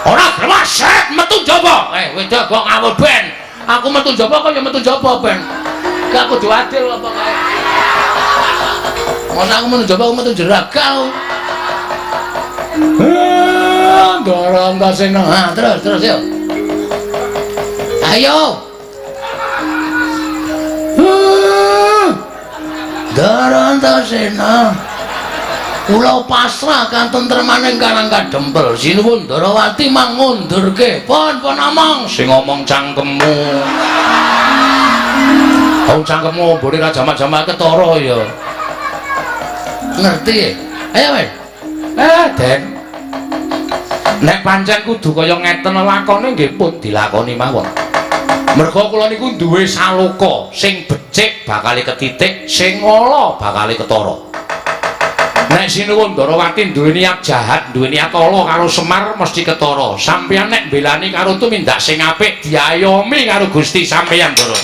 Ora gelem set metu njaba. Wedok kok ngawur ben. Aku metu njaba kok ya metu njaba ben. Gak kudu adil apa kae. Masa aku metu njaba aku metu jeragal. Ndara Antasena. Ha, terus yo. Ayo. Ndara Antasena. Kula pasrah katentremaning Karang Kadempel. Sinuwun Ndarawati mangundurke. Pun pun omong sing ngomong cangkemmu. Wong cangkemmu mbore ra jamak-jamak ketara ya. Ngerti? Ayo, wes. Den. Nek pancen kudu kaya ngeten lakone nggih pun dilakoni mawon. Merga kula niku duwe saloka sing becik bakale ketitik, sing ala bakale ketara. Nek Sinuwun Ndarawati duwe niat jahat, duwe niat ala karo Semar mesti ketara. Sampeyan nek mbelani karo tumindak sing apik diayomi karo Gusti sampeyan, Ndara.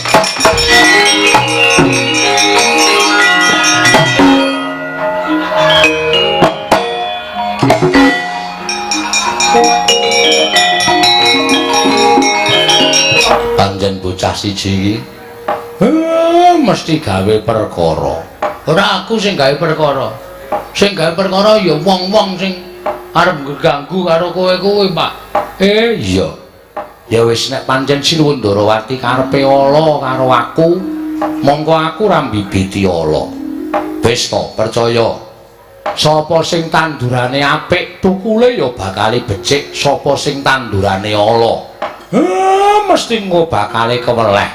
Bocah siji iki. Mesti gawe perkara. Ora aku sing gawe perkara. Sing gawe perkara ya wong-wong sing arep ngganggu karo kowe kuwi, Pak. Iya. Ya wis nek pancen Sinuwun Ndarawati karepe ala karo aku, mongko aku ora mbibiti ala. Wis to, percaya. Sapa sing tandurane apik, tukule ya bakale becik. Sapa sing tandurane ala, mesti engko bakale keweleh.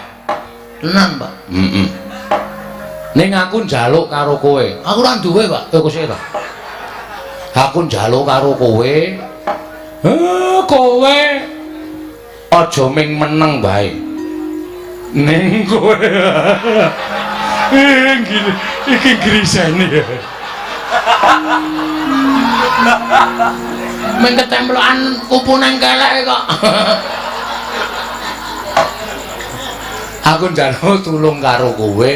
Tenan, Pak. Heeh. Ning aku njaluk karo kowe. Aku ora duwe, Pak. Kowe sik ta. Aku njaluk karo kowe. Kowe aja ming meneng wae. Ning kowe iki grisene. Ming ketemplokan kupu nang kelek kok. Aku njaluk tulung karo kowe.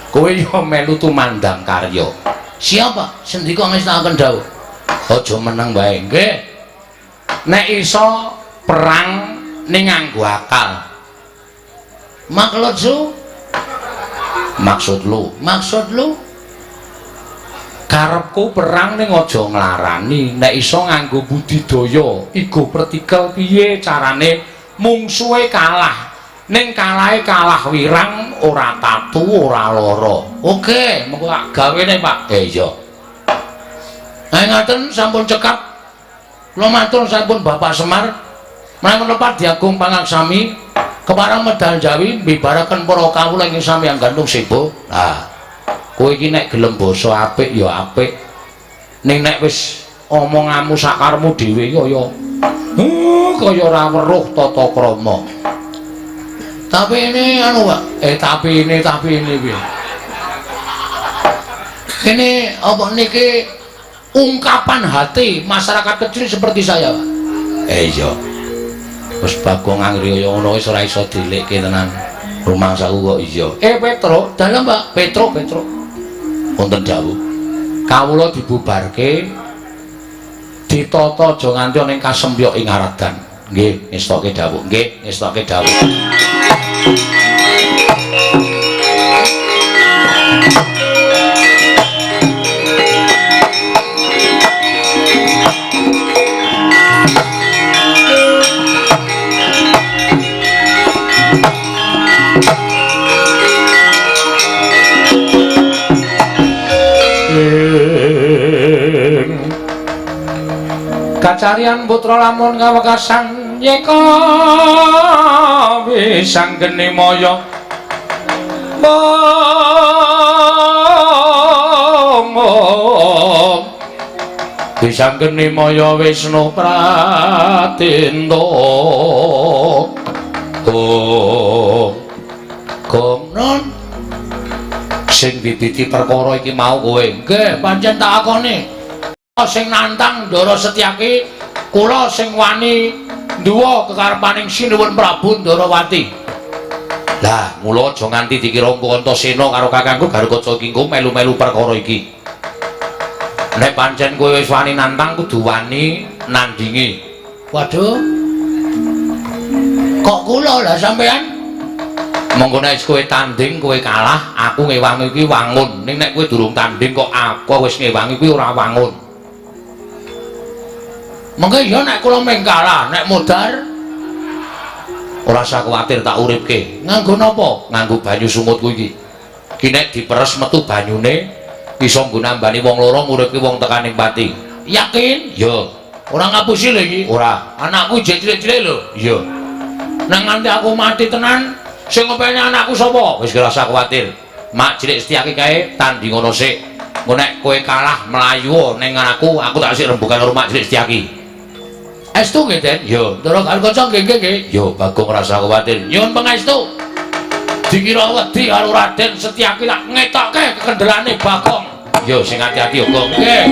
Kowe yo melu tumandang karya. Siapa? Sendika ngestakaken dawuh. Aja meneng wae. Nggih. Nek iso perang ning nganggo akal. Maksud lu? Maksud lu? Maksud lu? Karepku perang ning aja nglarani, nek iso nganggo budidaya, igo pertikel piye carane mungsuhe kalah. Ning kalahe kalah wirang, ora tatu, ora lara. Oke, mengko tak gawene, Pak. Iya. Nah, ngaten sampun cekap. Kula matur sampun Bapak Semar. Menawi lepat diagung pangaksami kepareng medal Jawi mbibaraken para kawula ing samyang gantung sebo. Nah, kowe iki nek gelem basa apik ya apik. Ning nek wis omonganmu sakarepmu dhewe kaya kaya ora weruh tata krama. Tapi ini anu, Pak. Tapi ini piye? Ini apa niki ungkapan hati masyarakat kecil seperti saya, Pak. Iya. Wis Bagong anggere kaya ngono wis ora iso dilikke tenan. Rumangsaku kok iya. Petro, dalem, Pak. Petro. Wonten dawuh. Kawula dibubarke ditata aja nganti ana ing kasempyok ing Aradan. Nggih, ngestoke dawuh. Nggih, ngestoke dawuh. Kacarian putra lamun kawekasan yeka wisanggeni maya wisanggeni maya Wisnu Pratinta. Gong non sing bibiti perkara iki mau kowe. Nggih, pancen tak akoni. Sing nantang Ndara Setyaki kula sing wani nduwa kekarepaning Sinuwun Prabu Ndarawati. Lah, mula aja nganti dikira Antasena karo kakangku Garukaca iki engko melu-melu perkara iki. Nek pancen kowe wis wani nantang kudu wani nandingi. Waduh. Kok kula lah sampean? Monggo nek kowe tanding kowe kalah, aku ngewangi kuwi wangun. Ning nek kowe durung tanding kok aku wis ngewangi kuwi ora wangun. Mengke ya nek kula mung kalah, nek modar ora usah kuwatir tak uripke. Nganggo napa? Nganggo banyu sungutku iki. Ki nek diperes metu banyune iso nggo nambani wong loro nguripke wong tekaning pati. Yakin? Ya. Ora ngapusi lho iki. Ora. Anakku jek cilik-cilik lho. Iya. Nang nganti aku mati tenan, sing ngopeni anakku sapa? Wis ora usah kuwatir. Mak cilik Setyaki kae tanding ngono sik. Engko nek kowe kalah mlayu ning aku, aku tak sik rembugan karo Mak cilik Setyaki. Estu nggih, Den? Iya. Ndara Garukaca nggih nggih nggih. Yo, Bagong ora usah kuwatir. Nyuwun pangestu. Dikira wedi karo Raden Setyaki tak ngetokke kekendelane Bagong. Yo sing ati-ati yo, Gong. Nggih.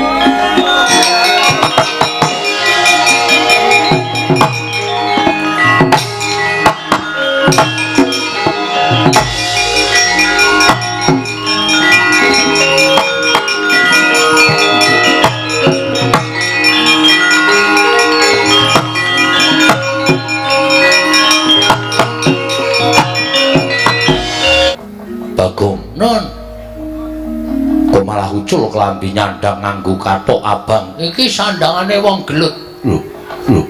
malah ucul klambi nyandang nganggo kathok abang. Iki sandangane wong gelut. Lho, lho.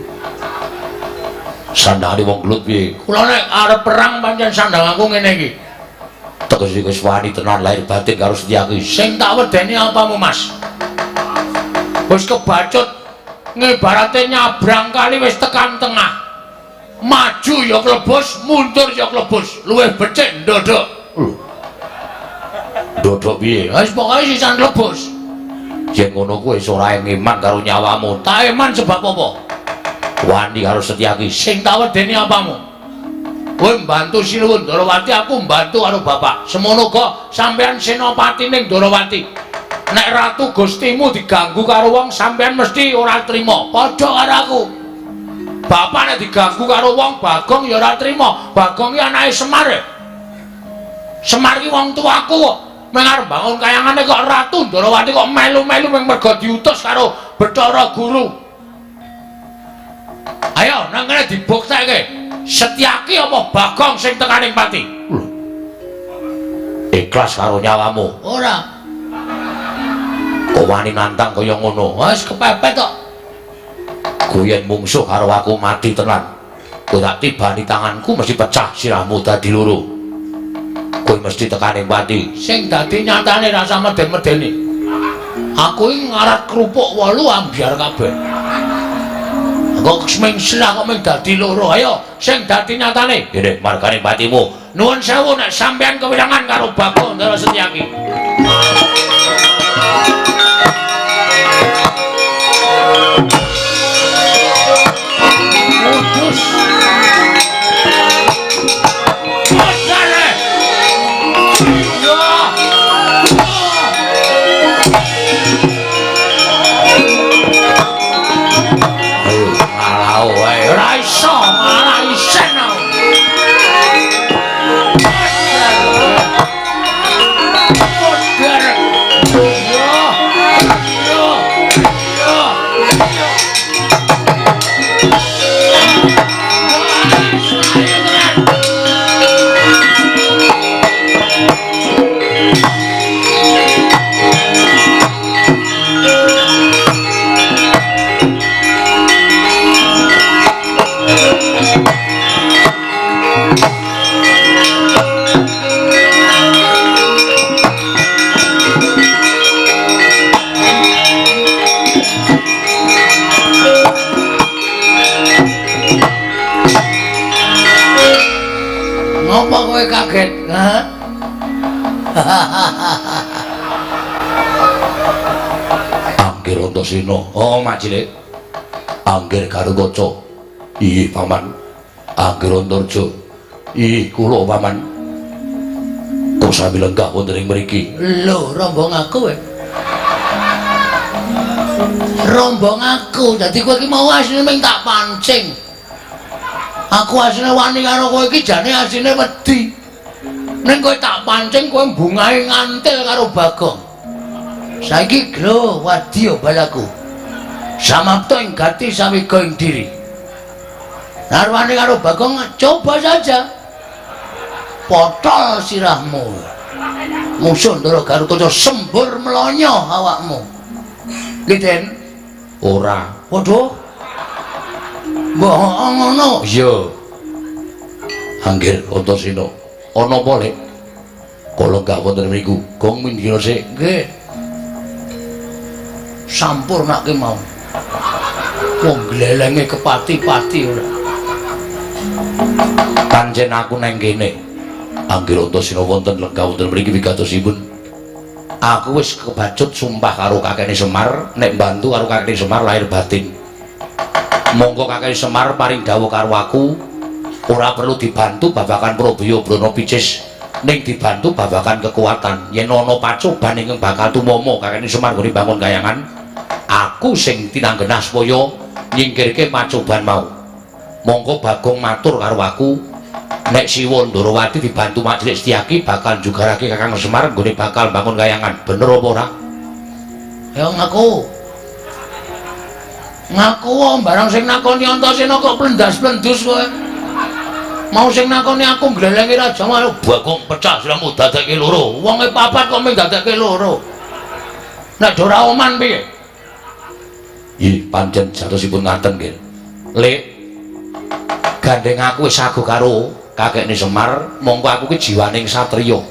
Sandangane wong gelut piye? Kula nek arep perang pancen sandang aku ngene iki. Tegese wis wani tenan lahir batin karo Setyaki. Sing tak wedeni apamu, Mas? Wis kebacut ngibarate nyabrang kali wis tekan tengah. Maju ya klebus, mundur ya klebus. Luwih becik ndodok. Lho. Ndodok piye? Wis pokoke sisan klebus. Yen ngono kuwi wis ora eman karo nyawamu. Tak eman sebab apa? Wani karo Setyaki. Sing tak wedeni apamu? Kowe mbantu Sinuwun Ndorowati, aku mbantu karo bapak. Semono uga sampeyan senopati ning Ndorowati. Nek ratu Gustimu diganggu karo wong, sampeyan mesti ora trima. Padha karo aku. Bapak nek diganggu karo wong, Bagong ya ora trima. Bagong ki anake Semar. Semar ki wong tuaku kok. Meng arep bangun kayangane kok Ratu Ndorowati kok melu-melu meng mergo diutus karo Bathara Guru. Ayo nang kene dibuktekke. Setyaki apa Bagong sing tekaning pati? Lho. Ikhlas karo nyawamu? Ora. Kok wani nantang kaya ngono? Wis kepepet kok. Kowe yen mungsuh karo aku mati tenan. Kowe tak tibani tanganku mesti pecah sirahmu dadi loro. Kowe mesti tekaning pati. Sing dadi nyatane rasa meden-medeni. Aku iki ngarat kerupuk 8 ambyar kabeh. Kok ming sirah kok ming dadi loro. Ayo sing dadi nyatane. Ngene margane patimu. Nuwun sewu nek sampeyan kewirangan karo Bagong Ndara Setyaki. Kudus. Modare. Ya. Ayo Ora iso, malah isen aku. Modar. Yo. Yo. Yo. Ngopo kowe kaget? Ha? Anggir Antasena. Oh, Mak Cilik. Anggir Garukaca. Iya, Paman. Anggir Antarja. Iya, kula Paman. Kok sami lenggah wonten ing mriki? Lho, rombong aku kowe. Rombong aku. Dadi kowe iki mau asline ming tak pancing. Aku asline wani karo kowe iki jane asline wedi. Ning kowe tak pancing kowe bungahe ngantil karo Bagong. Saiki glo wadya balaku. Samapta ing gati sawiga ing diri. Narwane karo Bagong coba saja. Potol sirahmu. Musuh Ndara Garukaca sembur mlonyo awakmu. Nggih, Den? Ora. Waduh. Mbah ngono. Iya. Anggir Antasena. Ana apa, Lek? Kula lenggah wonten mriku. Gong mindhira sik. Nggih. Sampurnake mau. Wong glelenge kepati-pati ora. Pancen aku nang kene. Anggir Antasena wonten lenggah wonten mriki wigatosipun. Aku wis kebacut sumpah karo kakekne Semar nek mbantu karo kakekne Semar lahir batin. Monggo kakekne Semar paring dawuh karo aku ora perlu dibantu babagan Probaya Brana Picis ning dibantu babagan kekuatan. Yen ana pacoban ingkang bakal tumama kakekne Semar nggone bangun kayangan, aku sing tinanggenah supaya nyingkirke pacoban mau. Monggo Bagong matur karo aku nek Siwa Ndorowati dibantu Mak Cilik Setyaki bakal njugarake Kakang Semar nggone bakal bangun kayangan. Bener apa ora? Ya ngaku. Ngaku wae barang sing nakoni Antasena kok plendas-plendus kowe. Mau sing nakoni aku nglelengi raja malu Bagong pecah siramu dadekke loro. Wonge papat kok mung dadekke loro. Nek ora oman piye? Ih, pancen jatosipun ngaten nggih. Lek gandeng aku wis sago karo kakekne Semar, mongko aku ki jiwaning satriya.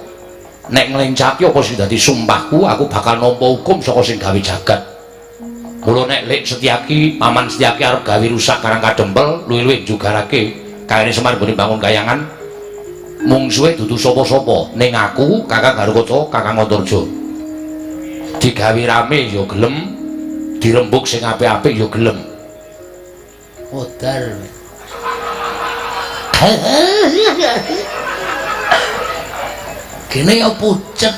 Nek nglencaki apa sing dadi sumpahku, aku bakal nampa hukum saka sing gawe jagat. Mula nek Lek Setyaki, Paman Setyaki arep gawe rusak Karang Kadempel, luwih-luwih jugarake kakekne Semar nggone bangun kayangan. Mungsuhe dudu sapa-sapa, ning aku, Kakang Garukaca, Kakang Antarja. Digawe rame ya gelem, dirembug sing apik-apik ya gelem. Modar. Gene ya pucet.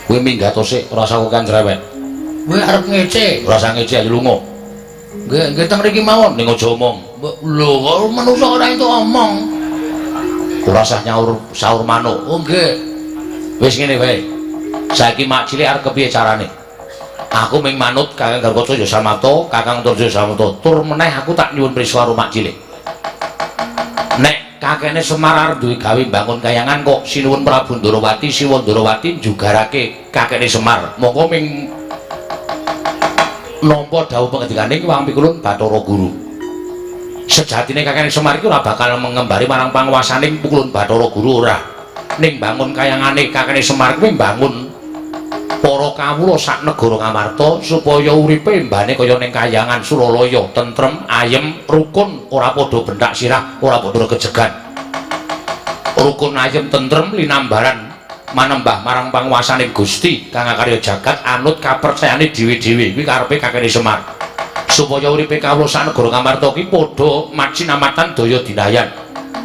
Kowe minggat sik, ora usah kokan cerewet. Kowe arep ngece, ora usah ngece ayo lunga. Nggih, nggih teng mriki mawon. Ning aja omong. Lho, kok manungsa ora entuk omong. Ora usah nyaur saur manuk. Oh nggih. Wis ngene wae. Saiki mak cilik arep kepiye carane? Aku ming manut Kakang Garukaca ya Samapta, Kakang Antarja ya Samapta. Tur meneh aku tak nyuwun prisa karo mak cilik. Nek kakekne Semar arep duwe gawe bangun kayangan kok Sinuwun Prabu Ndorowati, Siwa Ndorowati njugarake kakekne Semar. Monggo ming nampa dawuh pangendikane Wang Pikulun Bathara Guru. Sejatine kakekne Semar iki ora bakal mengembari marang panguwasaning Pukulun Bathara Guru ora. Ning bangun kayangane kakekne Semar kuwi mbangun para kawula sak negara Ngamarta supaya uripe mbane kaya ning kayangan Suralaya, tentrem, ayem, rukun, ora padha benthak sirah, ora padha regejegan. Rukun, ayem, tentrem linambaran manembah marang panguwasaning Gusti kang akarya jagat anut kapercayane dhewe-dhewe. Kuwi karepe kakekne Semar. Supaya uripe kawula sak negara Ngamarta ki padha macinamatan daya dinayan.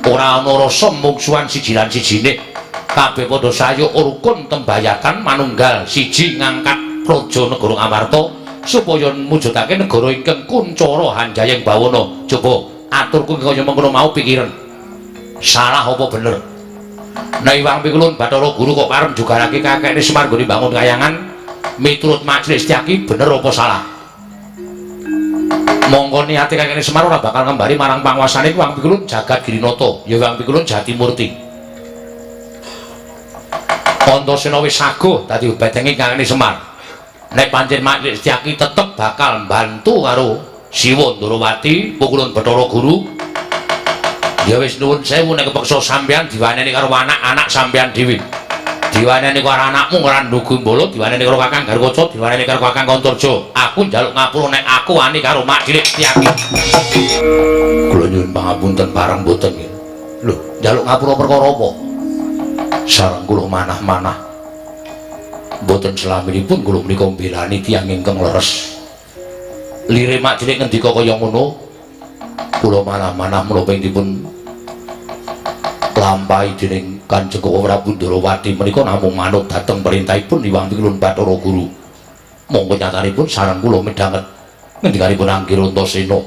Ora ana rasa mungsuhan siji lan sijine. Kabeh padha sayuk rukun tembayatan manunggal siji ngangkat praja negara Ngamarta supaya mujudake negara ingkang kuncara hanjayeng bawana. Coba aturku kaya mengkono mau pikiran. Salah apa bener? Nek Iwang Pikulun Bathara Guru kok arep njugarake kakekne Semar nggone bangun kayangan miturut Mak Cilik Setyaki bener apa salah? Mongko niate kakekne Semar ora bakal ngembari marang panguwasane Iwang Pikulun Jagat Girinata, ya Iwang Pikulun Jatimurti. Antasena wis saguh dadi betenge kakekne Semar. Nek pancen Mak Cilik Setyaki tetep bakal mbantu karo Siwa Ndorowati Pukulun Bathara Guru, ya wis nuwun sewu nek kepeksa sampeyan diwaneni karo anak-anak sampeyan dhewe. Diwaneni karo anakmu Randha Gumbala, diwaneni karo Kakang Garukaca, diwaneni karo Kakang Antarja. Aku njaluk ngapura nek aku wani karo Mak Cilik Setyaki. Kula nyuwun pangapunten pareng mboten nggih. Lho, njaluk ngapura perkara apa? Sareng kula manah-manah. Mboten selaminipun kula menika mbelani tiyang ingkang leres. Lire Mak Cilik ngendika kaya ngono, kula manah-manah menapa ing dipun lampahi dening Kanjeng Prabu Ndorowati menika namung manut dhateng perintahipun Hyang Pikulun Bathara Guru. Monggo nyatanipun sareng kula midhanget ngendikanipun Anggir Antasena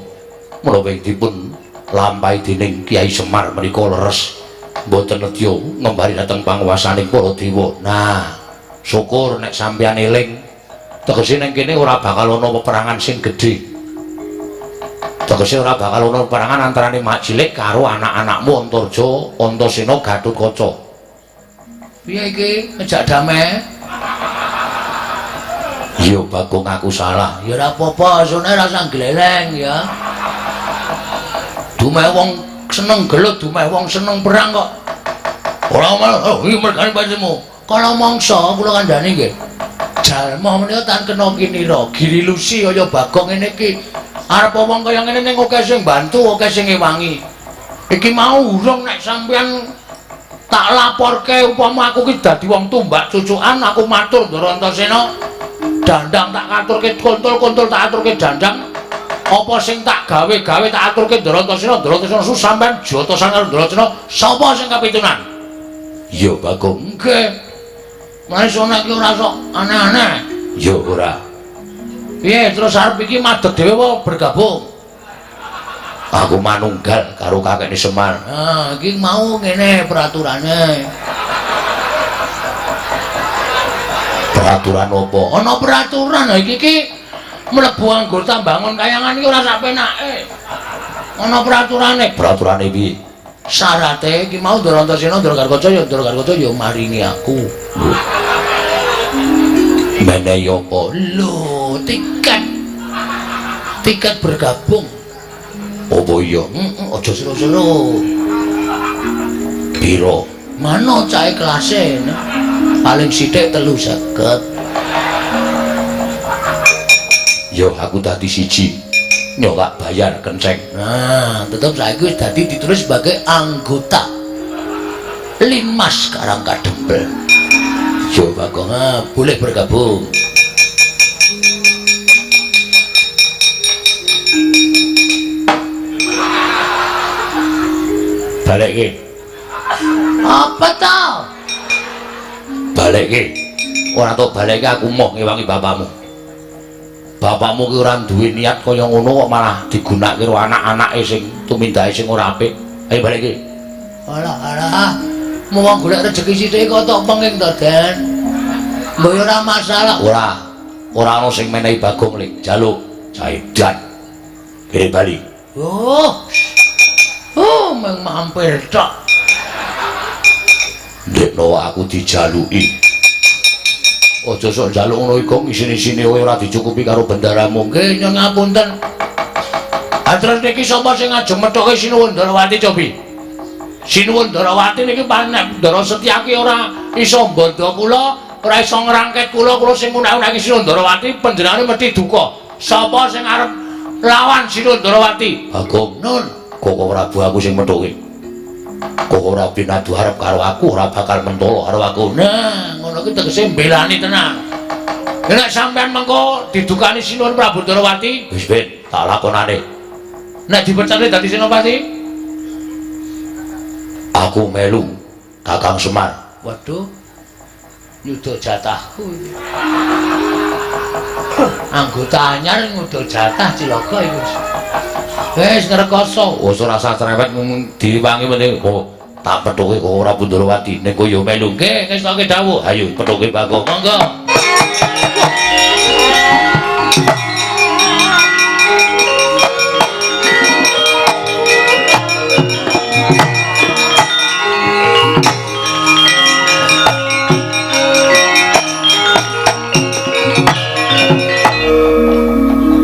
menapa ing dipun lampahi dening Kyai Semar menika leres. Mboten nedya ngembari dhateng panguwasaning para dewa. Nah, syukur nek sampeyan eling. Tegese ning kene ora bakal ana peperangan sing gedhe. Tegese ora bakal ana peperangan antarane Mak Cilik karo anak-anakmu Antarja, Antasena, Gatotkaca. Piye iki? Ngejak damai? Iya, Bagong, aku salah. Ya ora apa-apa, sone ora usah gleleng ya. Dumeh wong seneng gelut, dumeh wong seneng perang kok. Ora malah, oh iki mergane pancemu. Kala mangsa kula kandhani nggih. Jalma menika tan kena kinira, girilusi kaya Bagong ngene iki. Arep wong kaya ngene ning akeh sing bantu, akeh sing ngewangi. Iki mau urung nek sampeyan tak laporke upama aku ki dadi wong tumbak cucukan, aku matur Ndara Antasena. Dandang tak aturke kontol-kontol tak aturke dandang. Apa sing tak gawe-gawe tak aturke Ndara Antasena, Ndara Antasena su sampeyan jotosan karo Ndara Antasena, sapa sing kapitunan? Iya, Bagong. Nggih. Mane sone iki ora sok aneh-aneh. Ya ora. Piye terus arep iki madeg dhewe apa bergabung? Aku manunggal karo kakekne Semar. Nah, iki mau ngene peraturane. Peraturan apa? Ana peraturan ha iki iki mlebu anggota bangun kayangan iki ora sak penake. Ana peraturane. Peraturane piye? Syarate iki mau Ndara Antasena, Ndara Garukaca ya Ndara Garukaca ya maringi aku. Menehi apa? Lho, tiket. Tiket bergabung. Apa iya? Heeh, aja seru-seru. Piro? Mano cahe kelase. Paling sithik 350. Yo aku dadi siji. Yo tak bayar kenceng. Nah, tetep saiki wis dadi ditulis sebagai anggota Linmas Karang Kadempel. Yo Bagong, boleh bergabung. Balekke. Apa ta? Balekke. Ora tok balekke aku moh ngewangi bapakmu. Bapakmu ki ora duwe niat kaya ngono kok malah digunakake karo anak-anake sing tumindake sing ora apik. Ayo balekke. Alah alah. Mung golek rejeki sithik kok tok penging to, Den. Mbok ora masalah. Ora. Ora ana sing menehi Bagong lek jaluk jaedan. Kene bali. Oh. Oh, mung mampir tok. Ndekno aku dijaluki. Aja sok njaluk ngono iku isin-isine kowe ora dicukupi karo bendaramu. Nggih, nyuwun ngapunten. Ha terus niki sapa sing ngajeng methuke Sinuwun Ndarawati cobi? Sinuwun Ndarawati niki paling nek Ndara Setyaki ora iso mbandha kula, ora iso ngrangket kula, kula sing ngunak-unaki Sinuwun Ndarawati panjenengane mesti duka. Sapa sing arep lawan Sinuwun Ndarawati? Bagong. Nun, Koko Prabu aku sing methuke. Koko Prabu nadu arep karo aku ora bakal mentolo karo aku. Nah, ngono ki tegese mbelani tenan. Nek sampean mengko didukani Sinuwun Prabu Ndarawati, wis ben tak lakonane. Nek dipecate dadi senopati, aku melu Kakang Semar. Waduh. Nyuda jatahku. Anggota anyar nyuda jatah cilaka iku. Wis ngrekoso. Wis ora usah cerewet diwangi meneh kok tak pethuke kok ora Ndrawati ning kowe yo melu. Nggih, ngestoke dawuh. Ayo pethuke Bagong. Monggo.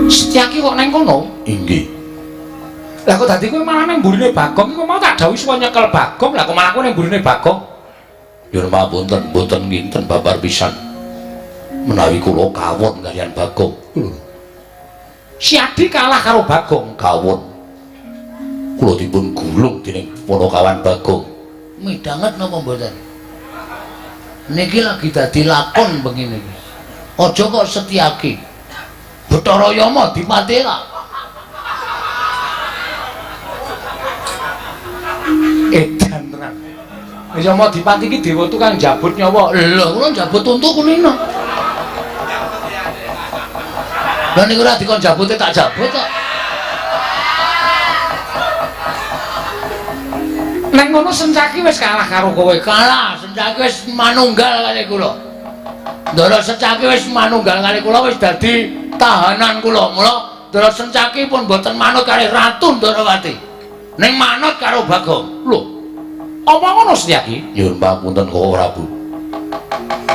Setyaki kok neng kono? Inggih. Lah kok dadi kowe malah nang mburine Bagong iku mau tak dawuhi suwa nyekel Bagong, lah kok malah kowe nang mburine Bagong? Nyuwun pangapunten, mboten nginten babar pisan. Menawi kula kawon kaliyan Bagong. Lho. Si Adi kalah karo Bagong, kawon. Kula dipun gulung dening Panakawan Bagong. Midhanget napa mboten? Niki lagi dadi lakon bengi niki. Aja kok Setyaki. Bathara Yama dipati ra. Edan tenan. Yama dipati iki dewa tukang njabut nyawa. Lho, kula njabut untu kulino. Lah niku ora dikon jabute tak jabut kok. Neng ngono Sencaki wis kalah karo kowe. Kalah, Sencaki wis manunggal kali kula. Ndara Sencaki wis manunggal kali kula wis dadi tahanan kula. Mula Ndara Sencaki pun mboten manut kali Ratu Ndarawati. Ning manut karo Bagong. Lho. Apa ngono Setyaki? Nyuwun pangapunten Koko Prabu.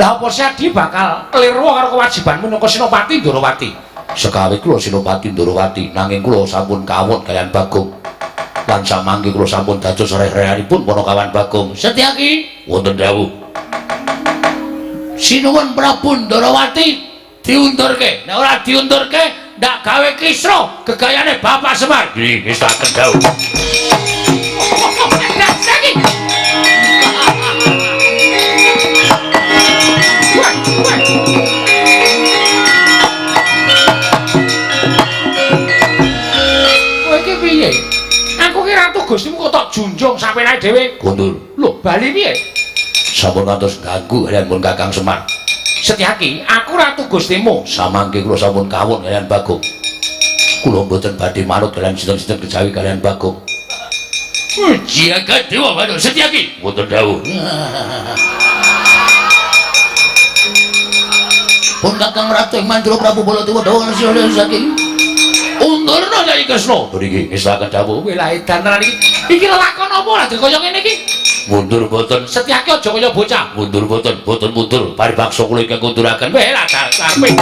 Lah apa Setyaki bakal klirwa karo kewajibanmu minangka Senopati Ndarawati? Sekawe kula Senopati Ndarawati, nanging kula sampun kawon kaliyan Bagong. Lan samangke kula sampun dados reh-rehanipun Panakawan Bagong. Setyaki, wonten dawuh. Sinuwun Prabu Ndarawati diundurke. Nek ora diundurke, ndak gawe kisruh gegayane Bapak Semar. Nggih, ngestaken dawuh. Kowe iki piye? Aku ki ratu Gustimu kok tok junjung sampeyan dhewe. Gondol. Lho, bali piye? Sampun ngantos ganggu kaliyan pun Kakang Semar. Setyaki, aku ratu Gustimu. Samangke kula sampun kawon kaliyan Bagong. Kula mboten badhe manut kaliyan sinten-sinten kejawi kaliyan Bagong. Jagat Dewa Bathara Setyaki. Wonten dawuh. Pun Kakang Ratu ing Mandura Prabu Baladewa dawuh Setyaki. Undurna Kyai Kresna. Mriki ngestaken dawuh. Kowe lah edan tenan iki. Iki lelakon apa lah kaya ngene iki? Mundur boten. Setyaki aja kaya bocah. Mundur boten, boten mundur. Paribaksa kula ingkang kunduraken. Weh lah karepe.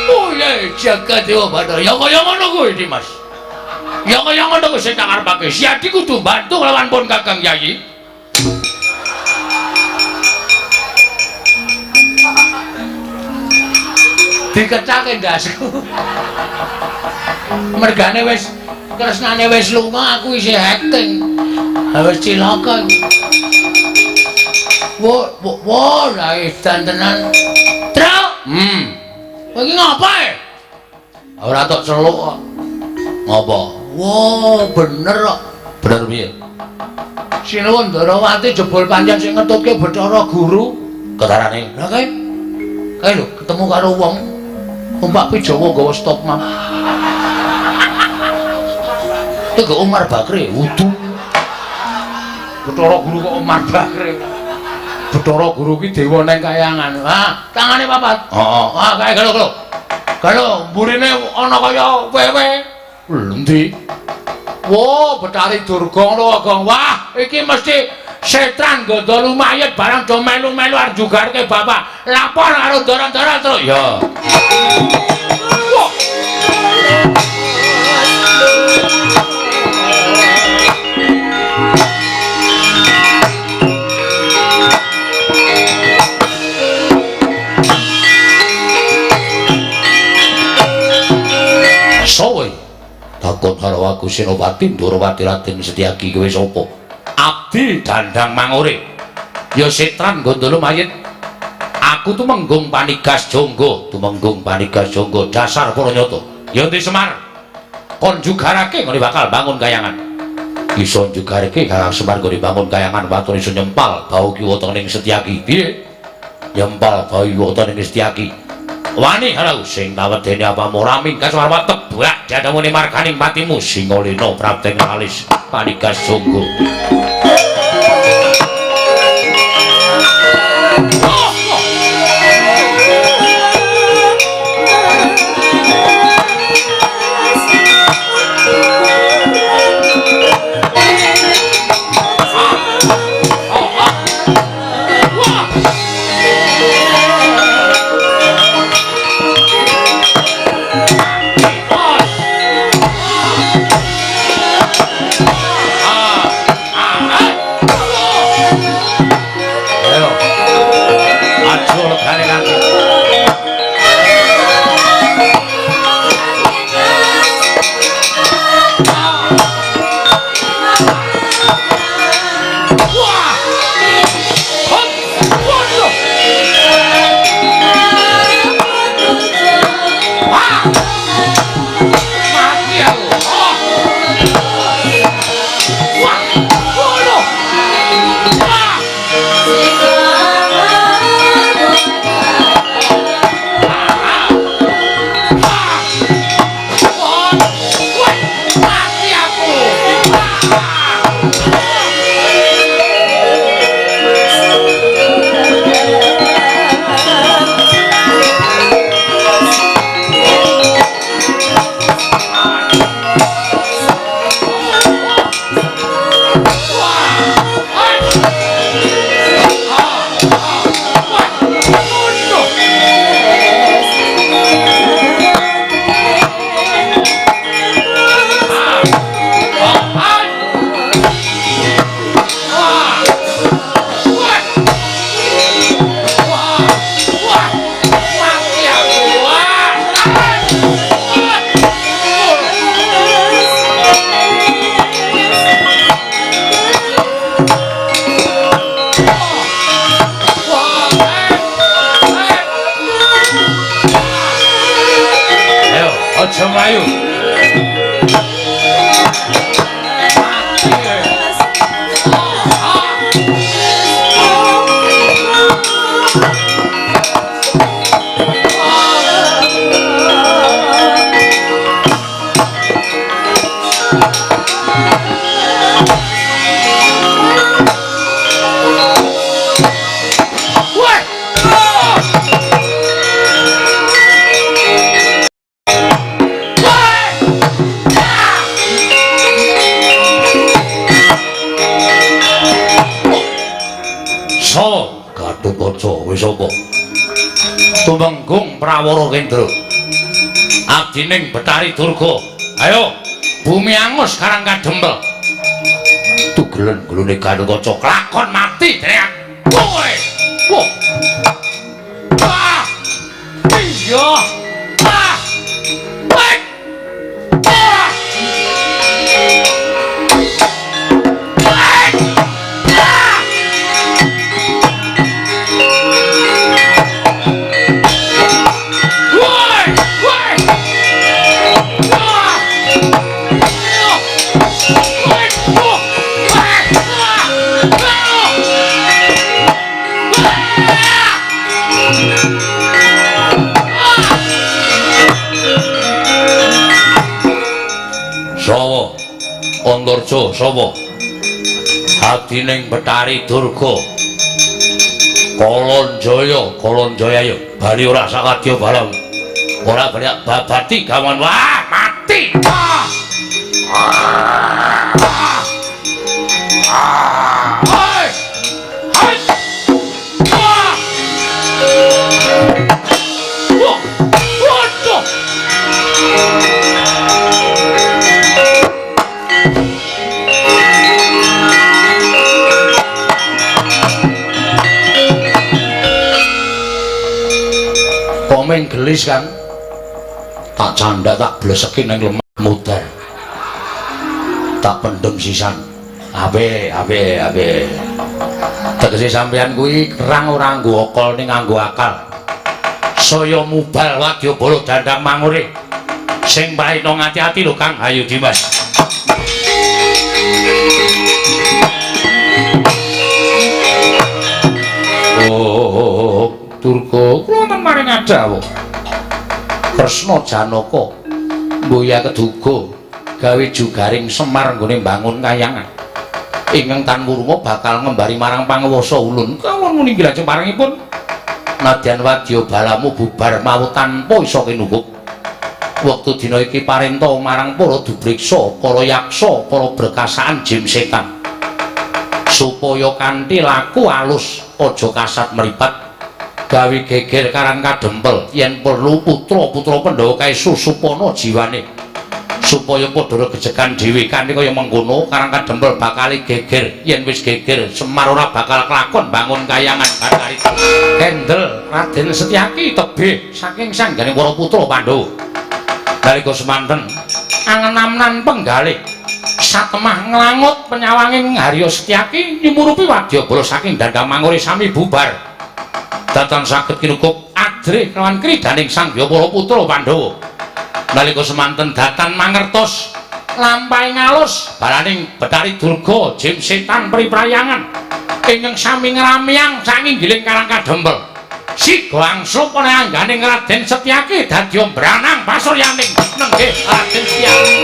Oh ya jagat dewa Bathara. Ya kaya ngono kuwi Dimas. Ya kaya ngono kuwi sing tak karepake. Siadi kudu bantu lawan pun Kakang Yayi. Dikecake ndasku. Mergane wis tresnane wis lunga, aku isih acting. Ha wis cilaka iku. Wo wo lah edan tenan. Truk. Kowe iki ngapa e? Ora tok celuk kok. Ngapa? Wo, bener kok. Bener piye? Sinuwun Ndarawati jebul pancen sing ngetutke Bathara Guru. Ketarane. Lah kae. Kae lho ketemu karo wong numpak Pijawa nggawa stop map. Iku Umar Bakri wudu. Bathara Guru kok Umar Bakri. Bathara Guru ki dewa nang kayangan. Ha, tangane papat. Heeh. Ah, kae galo galo. Galo mburine ana kaya wewe. Endi? Wo, Bathari Durga ngono kok. Wah, iki mesti setran gandha lumayet barang do melu-melu arep jugarke bapak. Lapor karo ndara-ndara terus. Ya. Wah. Sowe takon karo aku Senopati Ndorowati Raden Setyaki kowe sapa? Abdi Dandang Mangure. Ya setran gandha lumayit. Aku tumenggung panigas jonggo, tumenggung panigas jonggo dasar para nyata. Ya ndi Semar? Kon jugarake ngene bakal bangun kayangan. Iso jugarake Kakang Semar nggone bangun kayangan waton iso nyempal bau kiwa tengening Setyaki. Piye? Nyempal bau kiwa tengening Setyaki. Wani harau sing tawedene apamu ora mingkas marwa tebak jadamune marganing patimu Singalena prapteng alis panigas jonggo. Aja mlayu. Wah! Sowo Gatotkaca wis apa? Tumenggung Prawara Kendra. Abdining Betari Durga. Ayo, bumi angus Karang Kadempel. Tugelen gulune Gatotkaca klakon mati dening aku kowe. Wah. Ah. Iya. Ah. Wek. Ah. Wek. Ah. Woi, woi. Ah. Woi, woi. Ah. Ah. Sawa Antarja sapa? Adining Betari Durga. Kalanjaya, Kalanjaya ya bali ora sawadya balam. Ora bali babati gawan. Wah, mati. Ah. Ah. Ah. Hai. Hai. Ah. Wah. Waduh. Komeng gelis kan tak candak tak bleseki nang lemah mudar tak pendem sisan abe abe abe tegese sampean kuwi kerang ora nganggo akal ning nganggo akal saya mubal wadyabala dandang mangure sing praitna ngati-ati lho Kang. Ayo Dimas. Oh Durga kula wonten maring adawuh Kresna Janaka mboya keduga gawe jugaring Semar nggone mbangun kayangan ingkang tan wurma bakal ngembari marang panguwasa ulun. Kawon muni inggih lajeng parengipun nadyan wadya balamu bubar mawut tanpa isa kinunggup. Wektu dina iki parenta marang para dubriksa, para yaksa, para brekasaan jim setan supaya kanthi laku alus aja kasat mripat gawe geger Karang Kadempel yen perlu putra-putra Pandhawa kae susupana jiwane supaya padha regejekan dhewe kanthi kaya mengkono Karang Kadempel bakal geger. Yen wis geger Semar ora bakal kelakon bangun kayangan Bathari Kendel Raden Setyaki tebih saking sanggane para putra Pandhawa. Nalika semanten angen-amnan penggalih satemah nglangut penyawanging Harya Setyaki nyumurupi wadyabala saking dandang mangure sami bubar datan saged kinukup adrih kelawan kridaning Sang Hyang para putra Pandhawa. Nalika semanten datan mangertos lampahing alus balaning Bathari Durga jim setan priprayangan ingkang sami ngramyang sanginggiling Karang Kadempel. Siga angslup ana angganing Raden Setyaki dadi mbranang pasuryaning nenggih Raden Setyaki.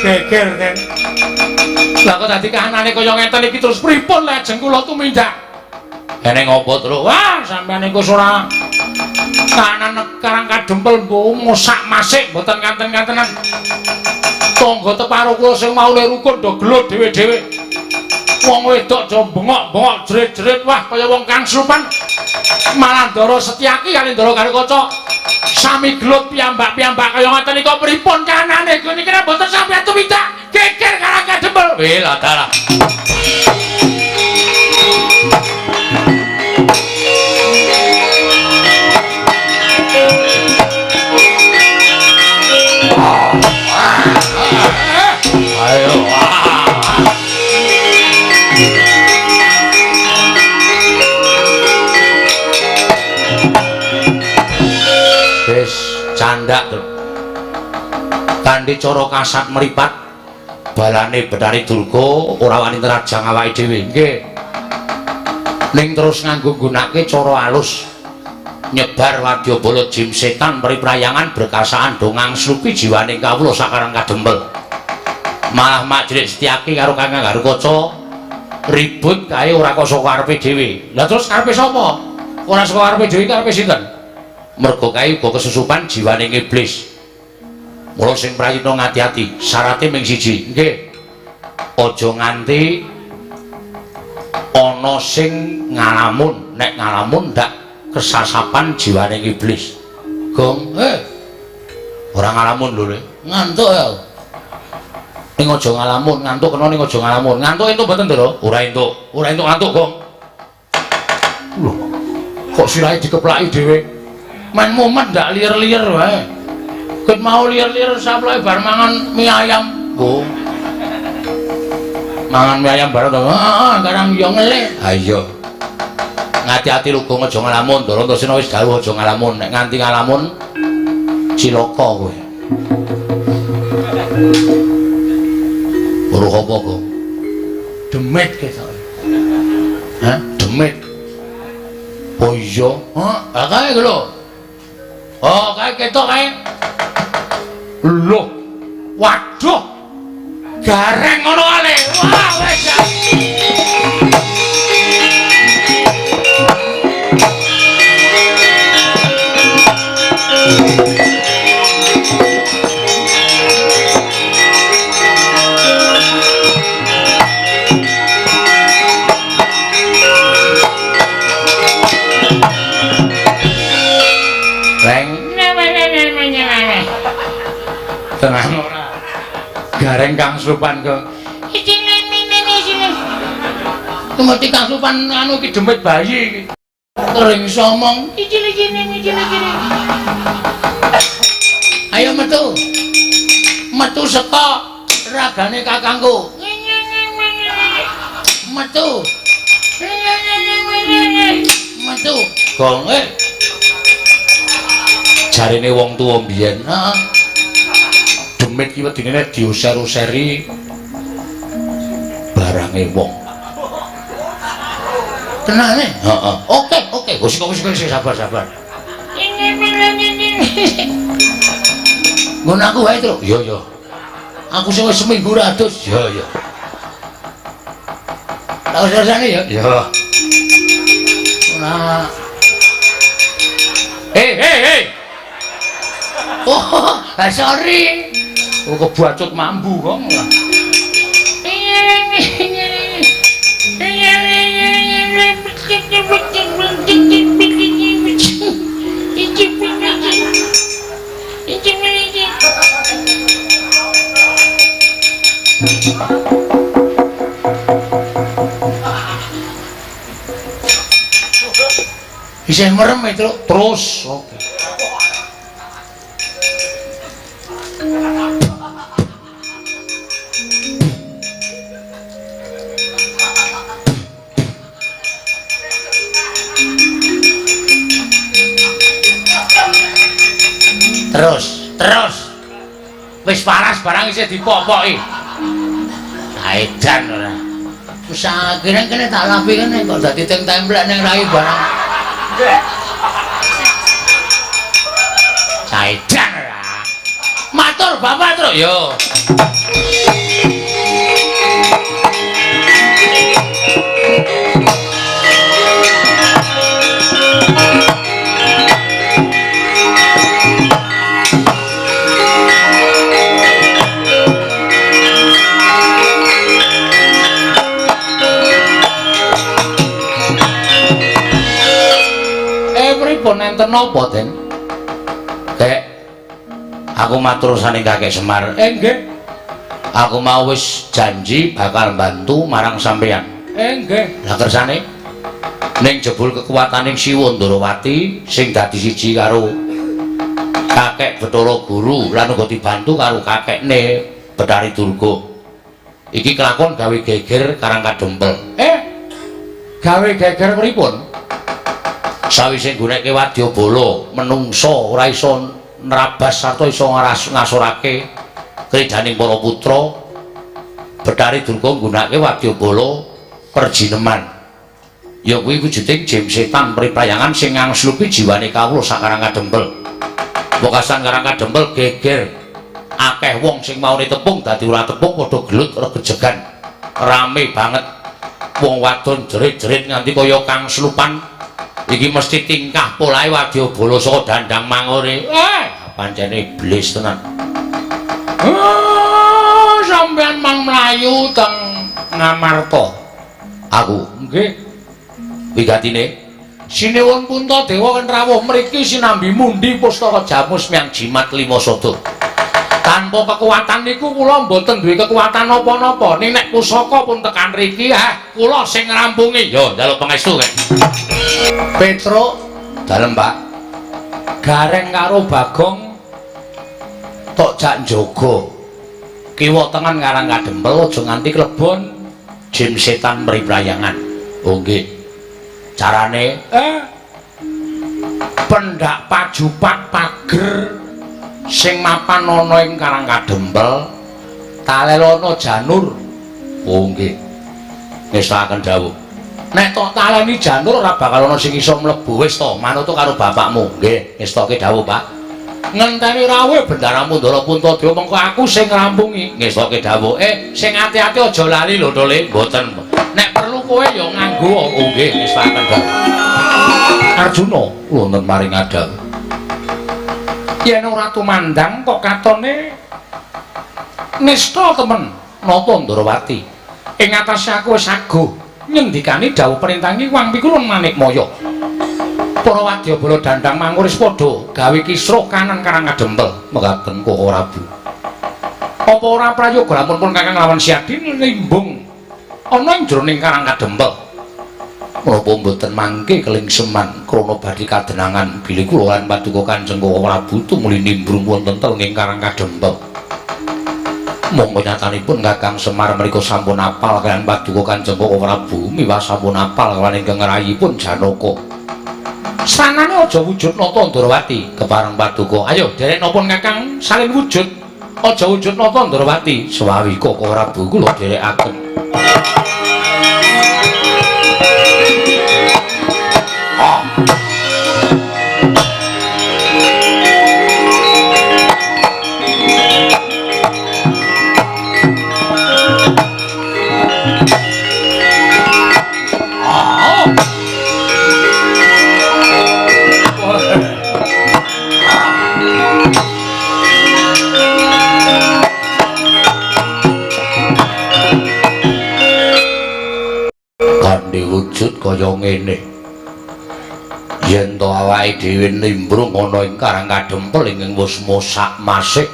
Geger ten. Lah kok dadi kahanane kaya ngeten iki terus pripun lajeng kula tumindak? Eneng apa, Truk? Wah, sampeyan iku ora kahanan Karang Kadempel mbok mosak masik mboten kanten-kantenan. Tangga teparo kula sing mau le rukun do gelut dhewe-dhewe. Wong wedok do bengok-bengok jerit-jerit wah kaya wong kangslupan. Malah Ndara Setyaki kali Ndara Gatotkaca sami gelut piyambak-piyambak kaya ngoten nika pripun kahanane? Niki mboten sampeyan tumindak geger Karang Kadempel. Wela dalah. Ayo. Wis candak to. Kanthi cara kasat mripat balane Bathari Durga ora wani nerajang awake dhewe. Nggih. Ning terus nganggo nggunakake cara alus nyebar wadyabala jim setan priprayangan berkasaan dongang slupi jiwane kawula sakarang kadempel. Malah Mak Cilik Setyaki karo Kakang Garukaca ribut kae ora kok saka karepe dhewe. Lah terus karepe sapa? Ora saka karepe dhewe karepe sinten? Mergo kae uga kesusupan jiwane iblis. Mula sing prayitna ngati-ati, syarate ming siji. Nggih. Aja nganti ana sing ngalamun, nek ngalamun ndak kesasapan jiwane iblis. Gong, ora ngalamun lho, Le. Ngantuk ya. Ning aja ngalamun, ngantuk kena ning aja ngalamun. Ngantuk entuk mboten, Ndara? Ora entuk. Ora entuk ngantuk, Gong. Lho, kok sirahe dikeplaki dhewe? Men mumet ndak liyer-liyer wae. Ket mau liyer-liyer saploke bar mangan mie ayam. Go. Mangan mie ayam bareng to. Heeh, karang yo ngelih. Ha iya. Ngati-ati lho, Gong, aja ngalamun. Ndara Antasena wis dawuh aja ngalamun. Nek nganti ngalamun cilaka kowe. Weruh apa, Gong? Demit ketok. Hah? Demit. Oh iya. Heeh, ha kae lho. Oh, kae ketok kae. Loh. Waduh. Gareng ngono ale. Wah, wis. Reng. Tenang ora. Gareng kang supan kok. Tumati kang supan anu iki demit bayi iki. Kering somong. Ayo metu. Metu saka ragane kakangku. Metu. Metu. Gong, jarene wong tuwa mbiyen. Heeh. Demit ki wedine nek diuser-useri barange wong. Tenane? Heeh. Oke, oke. Wis wis sabar-sabar. Ngono aku wae, Truk. Iya, iya. Aku sing wis seminggu ra adus. Iya, iya. Tak usah-usahne ya. Iya. Ora. Hei. Oh, sorry. Oh, kebacut mambu kok. Isih merem e, Truk. Terus. Oke. Terus, terus. Wis paras barang isih dipopoki. Edan ora. Wis akhire kene tak lapi kene kok dadi teng templek ning rai barang. Edan ora. Matur Bapak, Truk. Yo. Pripun enten napa, Den? Kek, aku matur saning Kakek Semar. Nggih. Aku mau wis janji bakal bantu marang sampeyan. Nggih. Lah kersane ning jebul kekuataning Siwa Ndarawati sing dadi siji karo kakek Bathara Guru lan uga dibantu karo kakekne Bathari Durga. Iki kelakon gawe geger Karang Kadempel. Gawe geger pripun? Sawise nggunakake wadyabala menungsa ora iso nerabas sarta iso ngasorake kridaning para putra, Bathari Durga nggunakake wadyabala perjineman. Ya kuwi wujuding jim setan priprayangan sing ngangslupi jiwane kawula sak Karang Kadempel. Wekasan Karang Kadempel geger, akeh wong sing maune tepung dadi ora tepung, padha gelut regejegan. Rame banget. Wong wadon jerit-jerit nganti kaya kangslupan. Iki mesti tingkah polahe wadyabala saka dandang mangure. Pancene iblis tenan. Sampeyan mang mlayu teng Ngamarta. Aku nggih. Wigatine Sinuwun Puntadewa ken rawuh mriki sinambi mundi pustaka jamus miang jimat lima sada. Tanpa kekuatan niku kula mboten duwe kekuatan napa-napa. Ning nek pusaka pun tekan riki, kula sing ngrampungi. Yo njaluk pangestu kek. Petruk dalem, Pak. Gareng karo Bagong tok jak njaga. Kiwa tengen Karang Kadempel aja nganti klebon jim setan mriprayangan. Oh nggih. Carane pendak pajupak pager sing mapan ana ing Karang Kadempel talelono janur. Oh nggih. Ngestakaken dawuh. Nek tok taleni janur ora bakal ana sing iso mlebu. Wis to, manut karo bapakmu. Nggih, ngestoke dawuh, Pak. Ngenteni rawuh Bendaramu Ndara Puntadewa mengko aku sing ngrampungi. Ngestoke dawuh. Sing ati-ati aja lali lho, Tole. Mboten. Nek perlu kowe ya nganggo. Oh nggih, ngestakaken dawuh. Arjuna wonten maring adawuh. Yen ora tumandang kok katone nista temen nata Ndarawati. Ing atase aku wis aguh ngendikani dawuh perintangi Wang Pikulun Manikmaya. Para wadyabala dandang mangur wis padha gawe kisruh kanan Karang Kadempel. Mekaten Koko Prabu. Apa ora prayoga lamun pun Kakang lawan Siadi nimbung ana ing jroning Karang Kadempel? Menapa mboten mangke kelingseman krana badhe kadenangan bilih kula lan paduka Kanjeng Koko Prabu tumuli nimbrung wonten telenging Karang Kadempel. Monggo nyatanipun Kakang Semar mriku sampun apal kaliyan paduka Kanjeng Koko Prabu miwah sampun apal kaliyan ingkang rayipun Janaka. Sanane aja wujud nata Ndarawati kepareng paduka. Ayo derek napa Kakang salin wujud. Aja wujud nata Ndarawati. Sewawi Koko Prabu kula derekaken. Wujud kaya ngene. Yen to awake dhewe nimbrung ana ing Karang Kadempel ingkang wis mosak masik,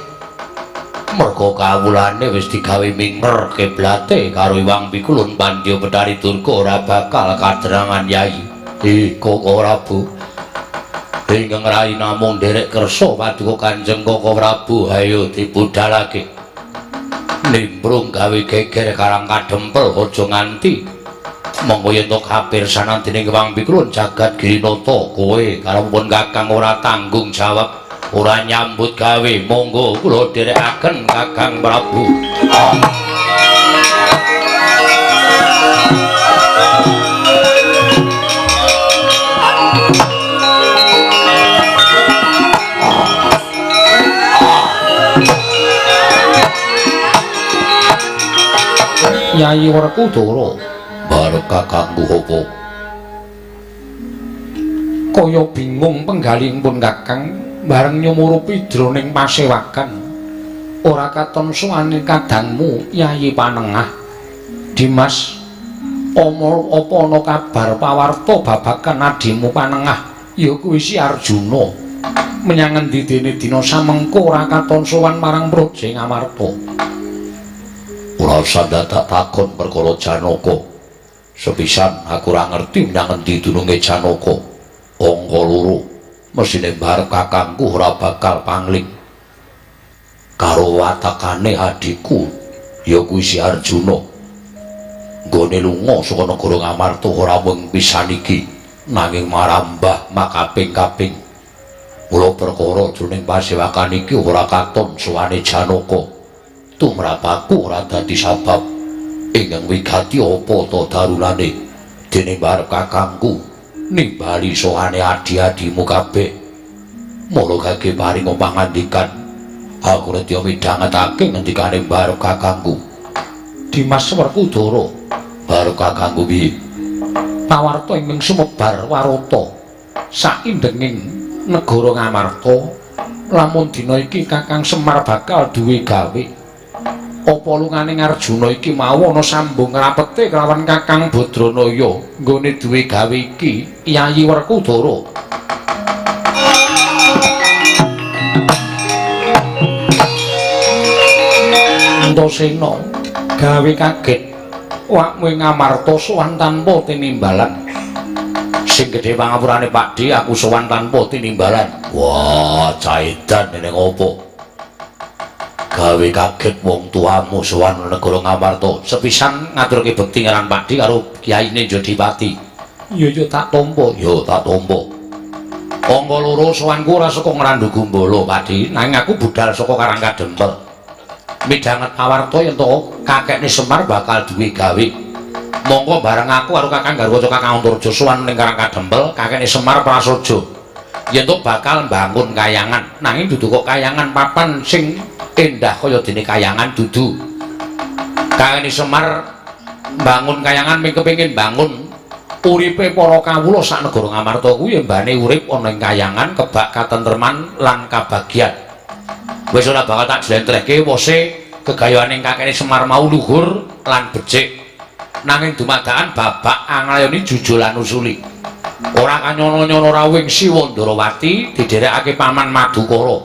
merga kawulane wis digawe minger kiblate karo Hyang Pikulun Pandya Bathari Durga ora bakal kadrangan Yayi. Koko Prabu ingkang rayi namung nderek kersa paduka Kanjeng Koko Prabu, ayo dibudalake nimbrung gawe geger Karang Kadempel aja nganti monggo yen to kapirsanan dening Hyang Pikulun jagat Girinata kowe karo pun Kakang ora tanggung jawab ora nyambut gawe, monggo kula dherekaken Kakang Prabu. Yayi Werkudara bareng kakangku apa? Kaya bingung penggalihipun Kakang bareng nyumurupi jroning pasewakan. Ora katon suwane kadangmu Yayi Panengah. Dimas, apa ana kabar pawarta babagan adimu Panengah? Ya kuwi si Arjuna. Menyang endi dene dina samengko ora katon sowan marang Praja Ngamarta. Ora usah dadak takon perkara Janaka. Sepisan aku ora ngerti menyang endi dununge Janaka. Angka loro, mesine mbarep kakangku ora bakal pangling. Karo watakane adhiku ya kuwi si Arjuna. Nggone lunga saka negara Ngamarta ora mung pisan iki, nanging marambah makaping-kaping. Mula perkara jroning pasewakan iki ora katon sowane Janaka. Tumrapaku ora dadi sabab ingkang wigati apa ta darulane dene mbarep kakangku nimbali sowane adi-adimu kabeh. Mula gage paring pangandikan aku nedya midhangetake ngendikane mbarep kakangku Dimas Werkudara. Mbarep kakangku piye? Pawarta ingkang sumebar warata saindenging negara Ngamarta lamun dina iki Kakang Semar bakal duwe gawe. Apa lungane Arjuna iki mau ana sambung rapete kelawan Kakang Badranaya nggone duwe gawe iki Yayi Werkudara. Antasena gawe kaget wakmu ing Ngamarta sowan tanpa tinimbalan. Sing gedhe pangapurane Pakdhe, aku sowan tanpa tinimbalan. Wah, caidan ning opo? Gawe kaget wong tuamu sowan negara Ngamarta. Sepisan ngaturke bekti ngaran Pakdhe karo kiyaine Jodipati. Iya ya tak tampa, ya tak tampa. Angka loro sowanku ora saka Ngrandu Gumbala, Pakdhe, nanging aku budal saka Karang Kadempel. Midhanget pawarta yen to kakekne Semar bakal duwe gawe. Monggo bareng aku karo Kakang Garwaca Kakang Antarja sowan ning Karang Kadempel, kakekne Semar prasaja. Yen to bakal mbangun kayangan, nanging dudu kok kayangan papan sing endah kaya dene kayangan dudu. Kakekne Semar mbangun kayangan mung kepengin bangun uripe para kawula sak negara Ngamarta kuwi mbane urip ana ing kayangan kebak katentreman lan kabagyan. Wis ora bakal tak jlentrehke wose gegayuhaning kakekne Semar mau luhur lan becik. Nanging dumadakan babak anglayoni jujul lan usuli. Ora kanyono-nyono rawuhing Siwa Ndarawati didherekake Paman Madukara.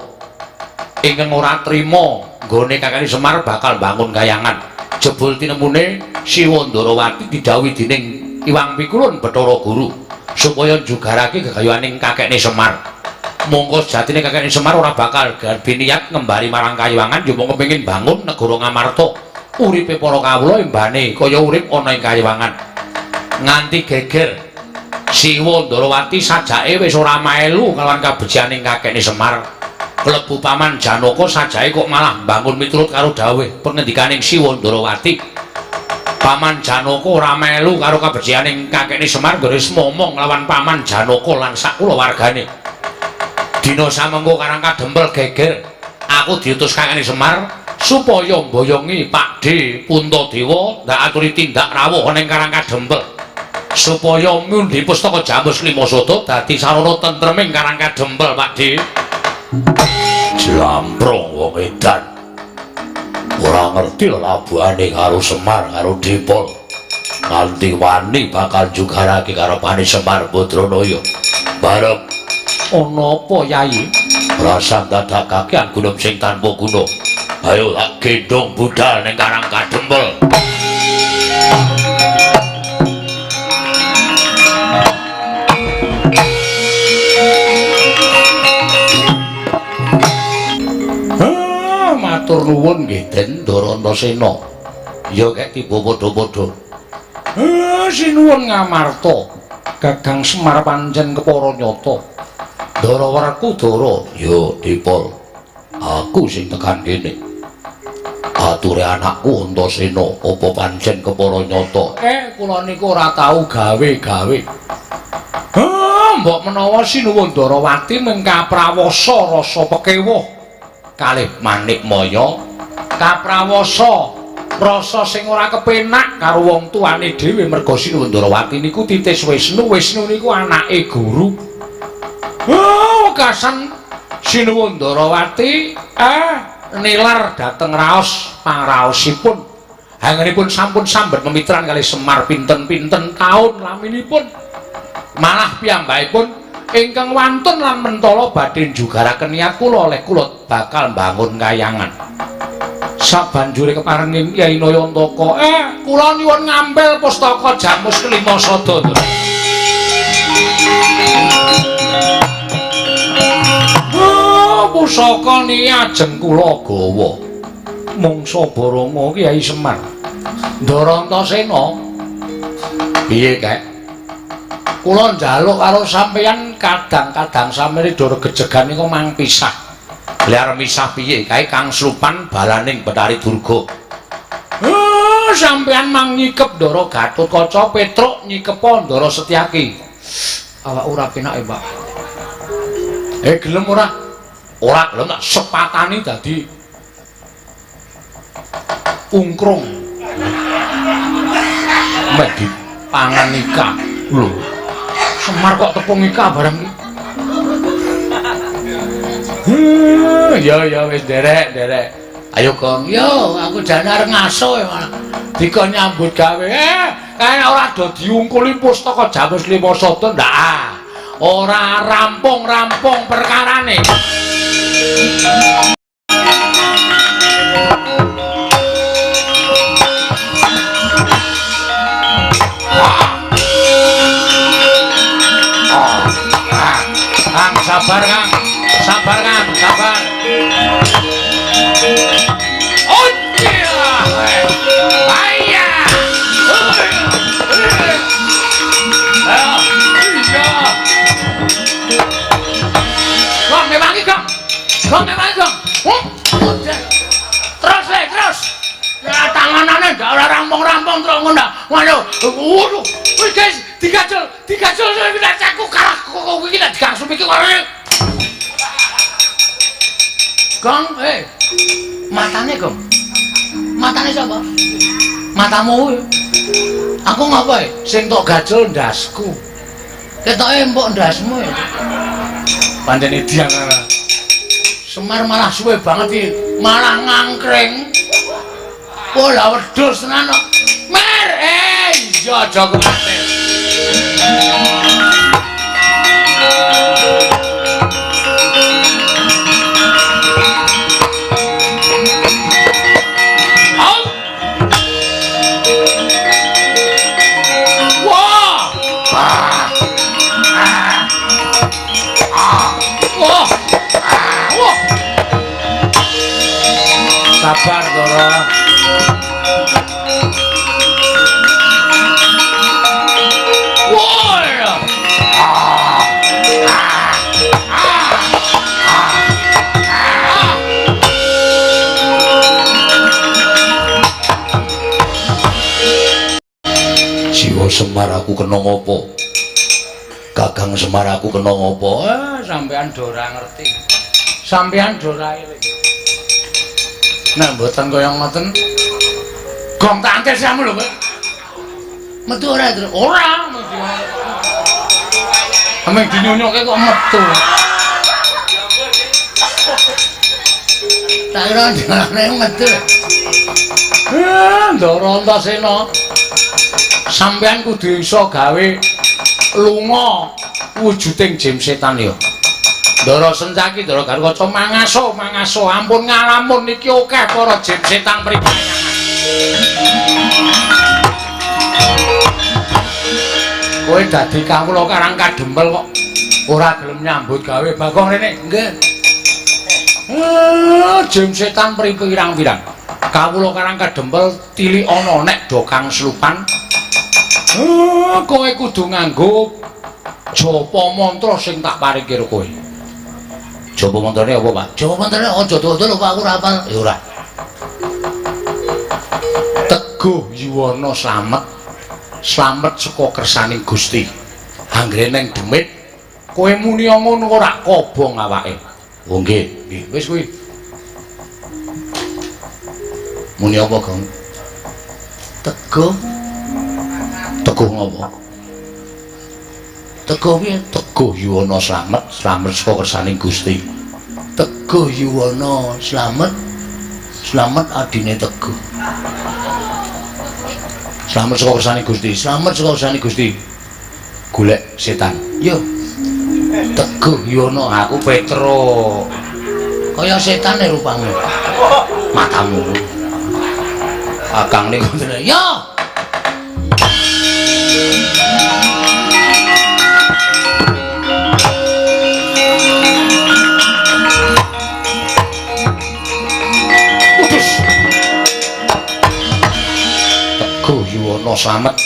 Ingkang ora trima nggone kakekne Semar bakal bangun kayangan. Jebul tinemune Siwa Ndarawati didhawuhi dening Iwang Pikulun Bathara Guru supaya njugarake gegayuhaning kakekne Semar. Mongko sejatine kakekne Semar ora bakal garbi niat ngembari marang kayangan yo mung kepengin bangun negara Ngamarta. Uripe para kawula embane kaya urip ana ing kayangan. Nganti geger Siwa Ndarawati sajake wis ora melu kalawan kabecikaning kakekne Semar. Klebu Paman Janaka sajake kok malah mbangun miturut karo dawuh pengendikaning Siwa Ndarawati. Paman Janaka ora melu karo kabecikaning kakekne Semar nggone momong lawan Paman Janaka lan sak kulawargane. Dina samengko Karang Kadempel geger, aku diutus kakekne Semar supaya mboyongi Pakdhe Puntadewa ndak aturi tindak rawuh ning Karang Kadempel supaya mundhi pustaka Jamus Lima Sada dadi sarana tentreming Karang Kadempel. Pakdhe jlamprong wong edan ora ngerti lelabuhane karo Semar karo Dipol nganti wani bakal jugarake karepane Semar Badranaya. Barep ana apa Yayi? Rasa dadakake gunung sing tanpa guna. Ayo tak gendong budal ning Karang Kadempel. Ah, matur nuwun nggih Den Ndara Antasena. Ya kek tiba padha-padha. Ah, sinuwun Ngamarta. Gagang Semar pancen kepara nyata. Ndara Werkudara, ya Dipol. Aku sing tekan kene. Ature anakku Antasena apa pancen kepara nyata? Kula niku ora tau gawe-gawe. Ah, mbok menawa sinuwun Ndarawati mung kaprawasa rasa pekewuh kalih manik maya, kaprawasa rasa sing ora kepenak karo wong tuane dhewe merga sinuwun Ndarawati niku titis Wisnu, Wisnu niku anake guru. Oh, wekasan sinuwun Ndarawati nilar dhateng raos pangraosipun. Anggenipun sampun sambet memitran kalih Semar pinten-pinten taun laminipun. Malah piyambakipun ingkang wantun lan mentala badhe njugaraken niat kula oleh kula bakal mbangun kayangan. Sabanjure keparenging Kyai Nayantaka, kula nyuwun ngampil pustaka Jamus Kelima Sada. Oh, pusaka niki ajeng kula gawa. Mungsa Baranga Kyai Semar. Ndara Antasena. Piye, Kek? Kula njaluk karo sampeyan kadang-kadang sampeyan dora gejegan niku mang pisah. Lah arep misah piye? Kae Kang Slupan balaning Bathari Durga. Sampeyan mang nyikep Ndara Gatotkaca Petruk nyikepa Ndara Setyaki. Awak ora penak ya, Pak. Gelem ora? Ora gelem tak sepatani dadi ungkrung. Meh dipangan ika. Lho. Semar kok tepung ika barang iki. Ya ya wis derek derek. Ayo Gong, yo aku jane arep ngaso ya malah dikon nyambut gawe. Kae ora do diungkuli pustaka Jamus Lima Sada ndak. Ora rampung-rampung perkarane. Kang sabar Kang. Sabar Kang, sabar. Oh iya. Ayah. Iya. Gong mewangi Gong. Gong mewangi Gong. Terus le, terus. Ya tanganane ndak ora rampung-rampung terus ngono. Waduh. Waduh. Wis guys, digajol, digajol aku kalah kok iki nek digangsum iki kok. Gong, matane Gong. Matane sapa? Matamu kuwi. Aku ngapa e? Sing tok gajol ndasku. Ketoke empuk ndasmu ya. Pancen idiang ora. Semar malah suwe banget iki, malah ngangkring. Oh lah wedhus tenan kok. Mer, iya aja kuwatir. Sabar Ndara. Woi. Jiwa Semar aku kena ngopo? Kakang Semar aku kena ngopo? Sampean do ora ngerti. Sampean do ora eling. Nek mboten kaya ngoten. Gong tak antes kamu lho kowe. Metu ora, Tru? Ora, metu. Ameng dinyonyoke kok metu. Tak kira jalane metu. Ndara Antasena. Sampeyan kudu iso gawe lunga wujuding jim setan ya. Ndara Sencaki, Ndara Garukaca mangaso, mangaso, ampun ngalamun iki akeh para jim setan pripayangan. Kowe dadi kawula karang kadempel kok ora gelem nyambut gawe. Bagong rene. Nggih. Jim setan pirang-pirang. Kawula karang kadempel tilik ana nek do kang slupan. Kowe kudu nganggo japa mantra sing tak paringke karo kowe. Japa mantrane apa, Pak? Japa mantrane aja dawa-dawa lho, Pak, aku ora hafal. Ya ora. Teguh yuwana slamet. Slamet saka kersaning Gusti. Anggere neng demit kowe muni ngono ora kobong awake. Oh nggih, nggih. Wis kuwi. Muni apa, Gong? Teguh. Teguh ngopo? Teguh piye? Teguh yuwana slamet, slamet saka kersaning Gusti. Teguh yuwana slamet, slamet adine Teguh. Slamet saka kersane Gusti, slamet saka kersane Gusti. Golek setan. Yo. Teguh yuwana aku Petro. Kaya setan e rupamu. Matamu. Kakang niku ya. Putus. Teguh Yuwana slamet.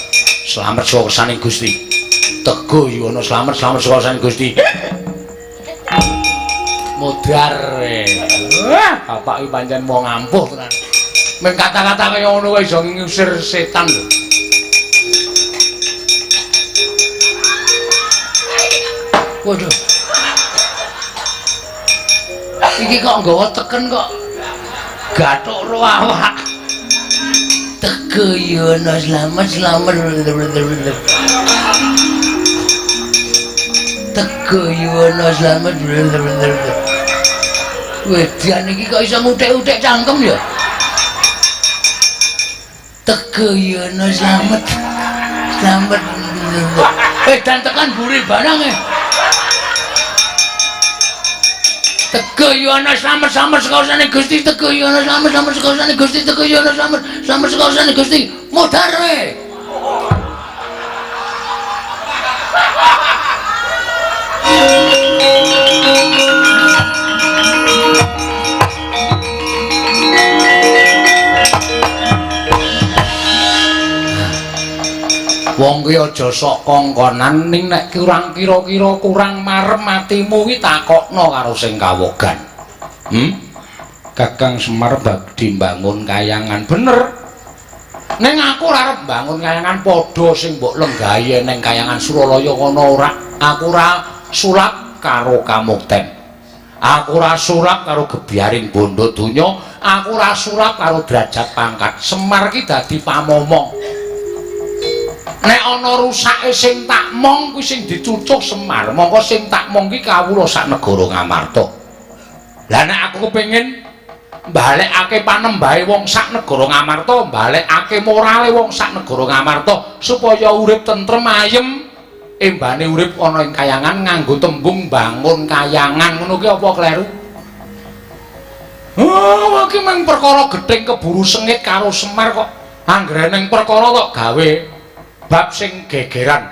Slamet saka kersaning Gusti. Teguh Yuwana slamet, slamet saka kersaning Gusti. Modar. Bapak iki pancen wong ampuh tenan. Meng kata-kata kaya ngono wae iso ngusir setan lho. Waduh. Iki kok nggawa teken kok gathuk ro awak. Teguh Yuwana slamet, slamet. Teguh Yuwana slamet. Wedan iki kok iso nguthek-uthek cangkem ya. Teguh Yuwana slamet. Slamet. Wedan tekan buri barang e. Teguh Yuwana slamet, slamet saka kersane Gusti. Teguh Yuwana slamet, slamet saka kersane Gusti. Teguh Yuwana slamet, slamet saka kersane Gusti. Modar we. Wong ki aja sok kongkonan ning nek kurang kira-kira kurang marem atimu ki takokno karo sing kawogan. Kakang Semar badhe mbangun kayangan bener. Ning aku ora arep mbangun kayangan padha sing mbok lenggahi ning kayangan Suralaya kono ora. Aku ora sulap karo kamukten. Aku ora sulap karo gebyaring bondo donya, aku ora sulap karo derajat pangkat. Semar ki dadi pamomong. Nek ana rusake sing tak mong kuwi sing dicucuh Semar, mongko sing tak mong ki kawula sak negara Ngamarta. Lah nek aku kepengin mbalekake panembahe wong sak negara Ngamarta, mbalekake morale wong sak negara Ngamarta supaya urip tentrem ayem, embane urip ana ing kayangan nganggo tembung bangun kayangan ngono ki apa kleru? Oh, iki mung perkara gething keburu sengit karo Semar kok anggere ning perkara kok gawe bab sing gegeran.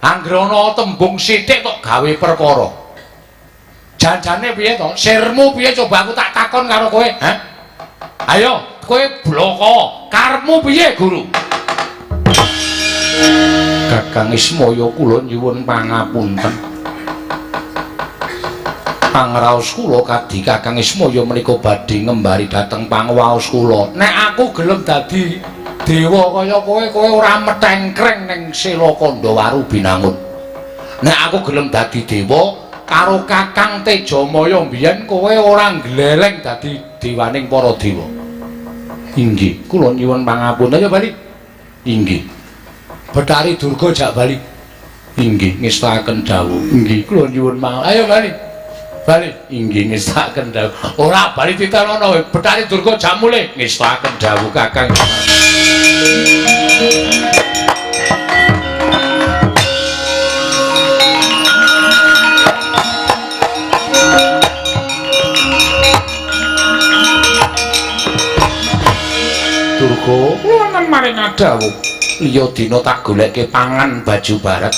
Anggere ana tembung sithik kok gawe perkara. Janjane piye to? Sirmu piye coba aku tak takon karo kowe, ha? Ayo, kowe bloko. Karepmu piye, Guru? Kakang Ismaya kula nyuwun pangapunten. Pangraos kula kadhi Kakang Ismaya menika badhe ngembari dhateng pangwaos kula. Nek aku gelem dadi dewa kaya kowe, kowe ora metengkreng ning Sela Kandhawaru Binangun. Nek aku gelem dadi dewa karo Kakang Tejamaya mbiyen kowe ora ngleleng dadi dewaning para dewa. Inggih, kula nyuwun pangapunten ya bali. Inggih. Bathari Durga jak bali. Inggih, ngestakaken dawuh. Inggih, kula nyuwun pangapunten. Ayo bali. Bali. Inggih, ngestakaken dawuh. Ora bali titenono kowe. Bathari Durga jak mulih. Ngestakaken dawuh Kakang. Durga, wonten maring dawuh. Liya dina tak goleke pangan baju barat.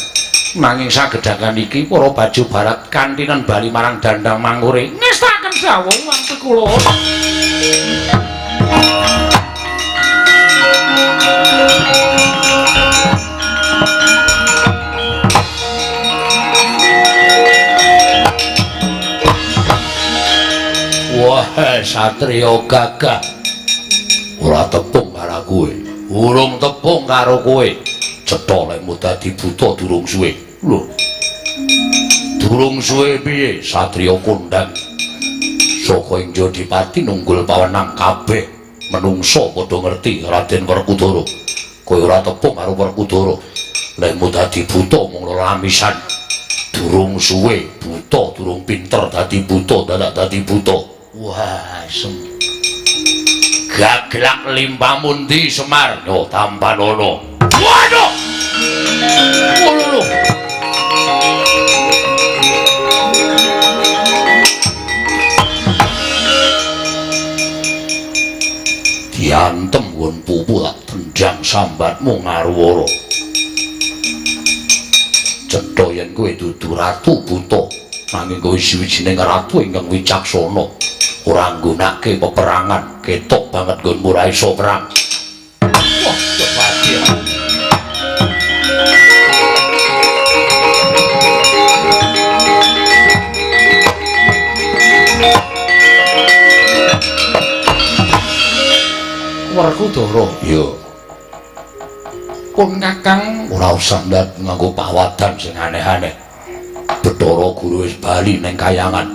Nanging sagedhakan iki para baju barat kantinan bali marang dandang mangure. Ngestakaken dawuh wangsul kula. Wah, satriya gagah. Ora tepung karo kowe. Urung tepung karo kowe. Cetha lekmu dadi buta durung suwe. Lho. Durung suwe piye satriya kondang? Saka ing Jodipati nunggul pawenang kabeh menungsa padha ngerti Raden Werkudara. Kowe ora tepung karo Werkudara. Lekmu dadi buta mung lamisan. Durung suwe buta, durung pinter dadi buta, dadak dadi buta. Wah, sem. Gaglak limpamu ndi Semar? Yo tampanono. Waduh. Waduh. Diantem nggon pupu tak tendang sambatmu ngaruwara. Cetha yen kowe dudu ratu buta, nanging kowe siwijining ratu ingkang wicaksana. Ora nggunakake peperangan, ketok banget nggonmu ora iso perang. Wah, kebati. Werkudara, iya. Pun Kakang ora usah ndak nganggo pawadan sing aneh-aneh. Bathara Guru wis bali ning kayangan.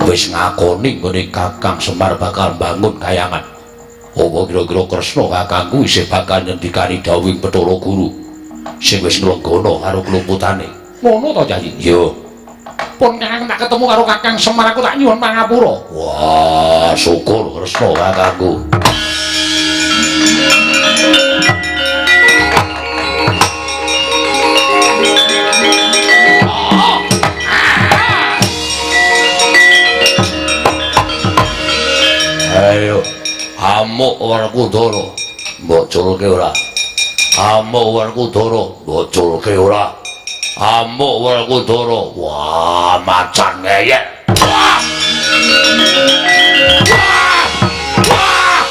Wis ngakoni nggone Kakang Semar bakal mbangun kayangan. Apa kira-kira Kresna kakangku isih bakal nyendikani dawuhing Bathara Guru sing wis nglenggana karo klumputane. Ngono to, Cah? Iya. Pun Kakang tak ketemu karo Kakang Semar aku tak nyuwun pangapura. Wah, syukur Kresna kakangku. Ayo, amuk Werkudara, mbok culke ora? Amuk Werkudara, mbok culke ora? Amuk Werkudara, wah macan ngeyek. Wah! Wah! Wah!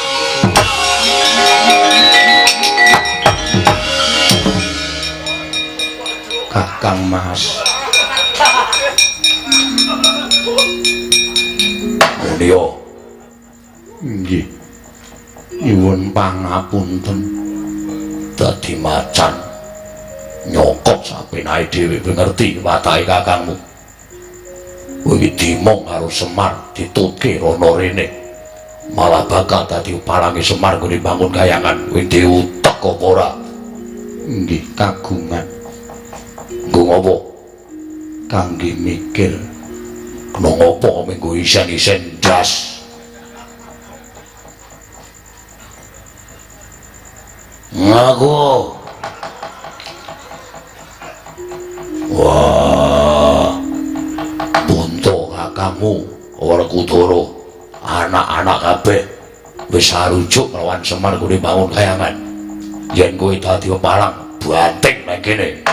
Kakang Mas. Mulya. Nggih. Nyuwun pangapunten. Dadi macan nyokot sapenae dhewe kowe ngerti watake kakangmu. Kowe iki dimong karo Semar ditutke rono rene. Malah bakal dadi parange Semar nggone bangun kayangan. Kowe diutek apa ora? Nggih, kagungan. Nggo ngopo? Kangge mikir. Kena ngopo menggo isen-isen ndas. Ngaku. Wah, bunto kakangmu Werkudara, anak-anak kabeh wis arujuk lawan Semar nggone bangun kayangan. Yen kowe dadi pepalang, banting nang kene.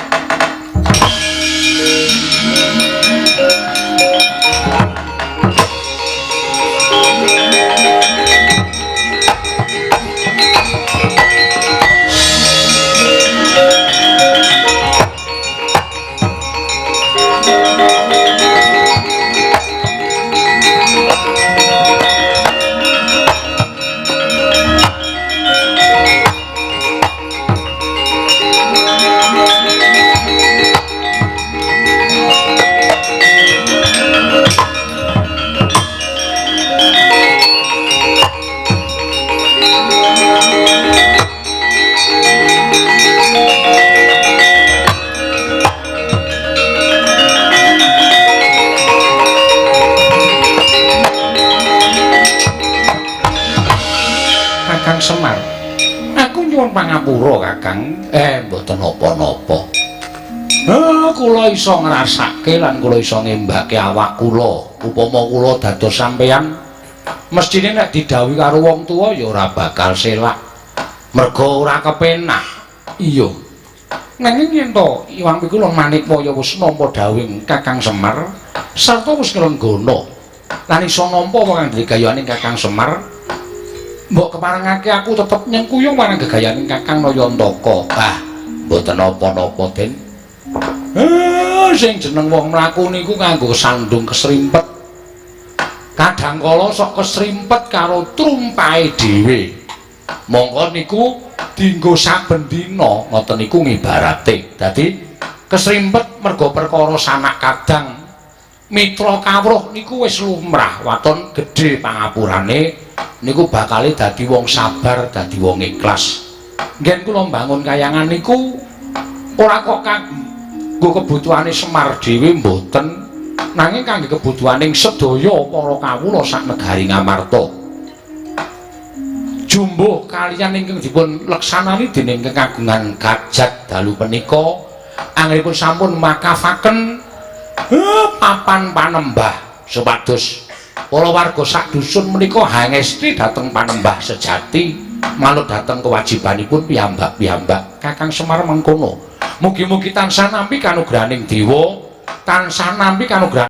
Kakang Semar, aku nyuwun pangapura Kakang. Mboten napa-napa. Kula iso ngrasake lan kula iso ngembake awak kula. Upama kula dados sampeyan, mestine nek didhawuhi karo wong tuwa ya ora bakal selak. Merga ora kepenak. Iya. Nanging yen to iwang kula Manikmaya wis nampa dawuhing Kakang Semar sarta wis nglenggana lan iso nampa apa kang digayaning Kakang Semar. Mbok keparengake aku tetep nyengkuyung marang gegayaning Kakang Nayantaka. Ah, mboten napa-napa, Den. Sing jeneng wong mlaku niku nganggo sandung kesrimpet. Kadang kala sok kesrimpet karo trumpahe dhewe. Mongko niku dienggo saben dina, ngoten niku ngibarate. Dadi kesrimpet merga perkara sanak kadang mitra kawruh niku wis lumrah, waton gedhe pangapurane niku bakale dadi wong sabar, dadi wong ikhlas. Ngen kula mbangun kayangan niku ora kok kanggo kebutuhane Semar dhewe mboten, nanging kangge kebutuhaning sedaya para kawula sak negari Ngamarta. Jumbuh kaliyan ingkang dipun leksanani dening kagungan kajat dalu punika anggenipun sampun makafaken papan panembah supados para warga sak dusun menika hangesti dhateng panembah sejati. Manut dhateng kewajibanipun piyambak-piyambak. Kakang Semar mengkono. Mugi-mugi tansah nampi kanugrahaning dewa, tansah nampi kanugrahan.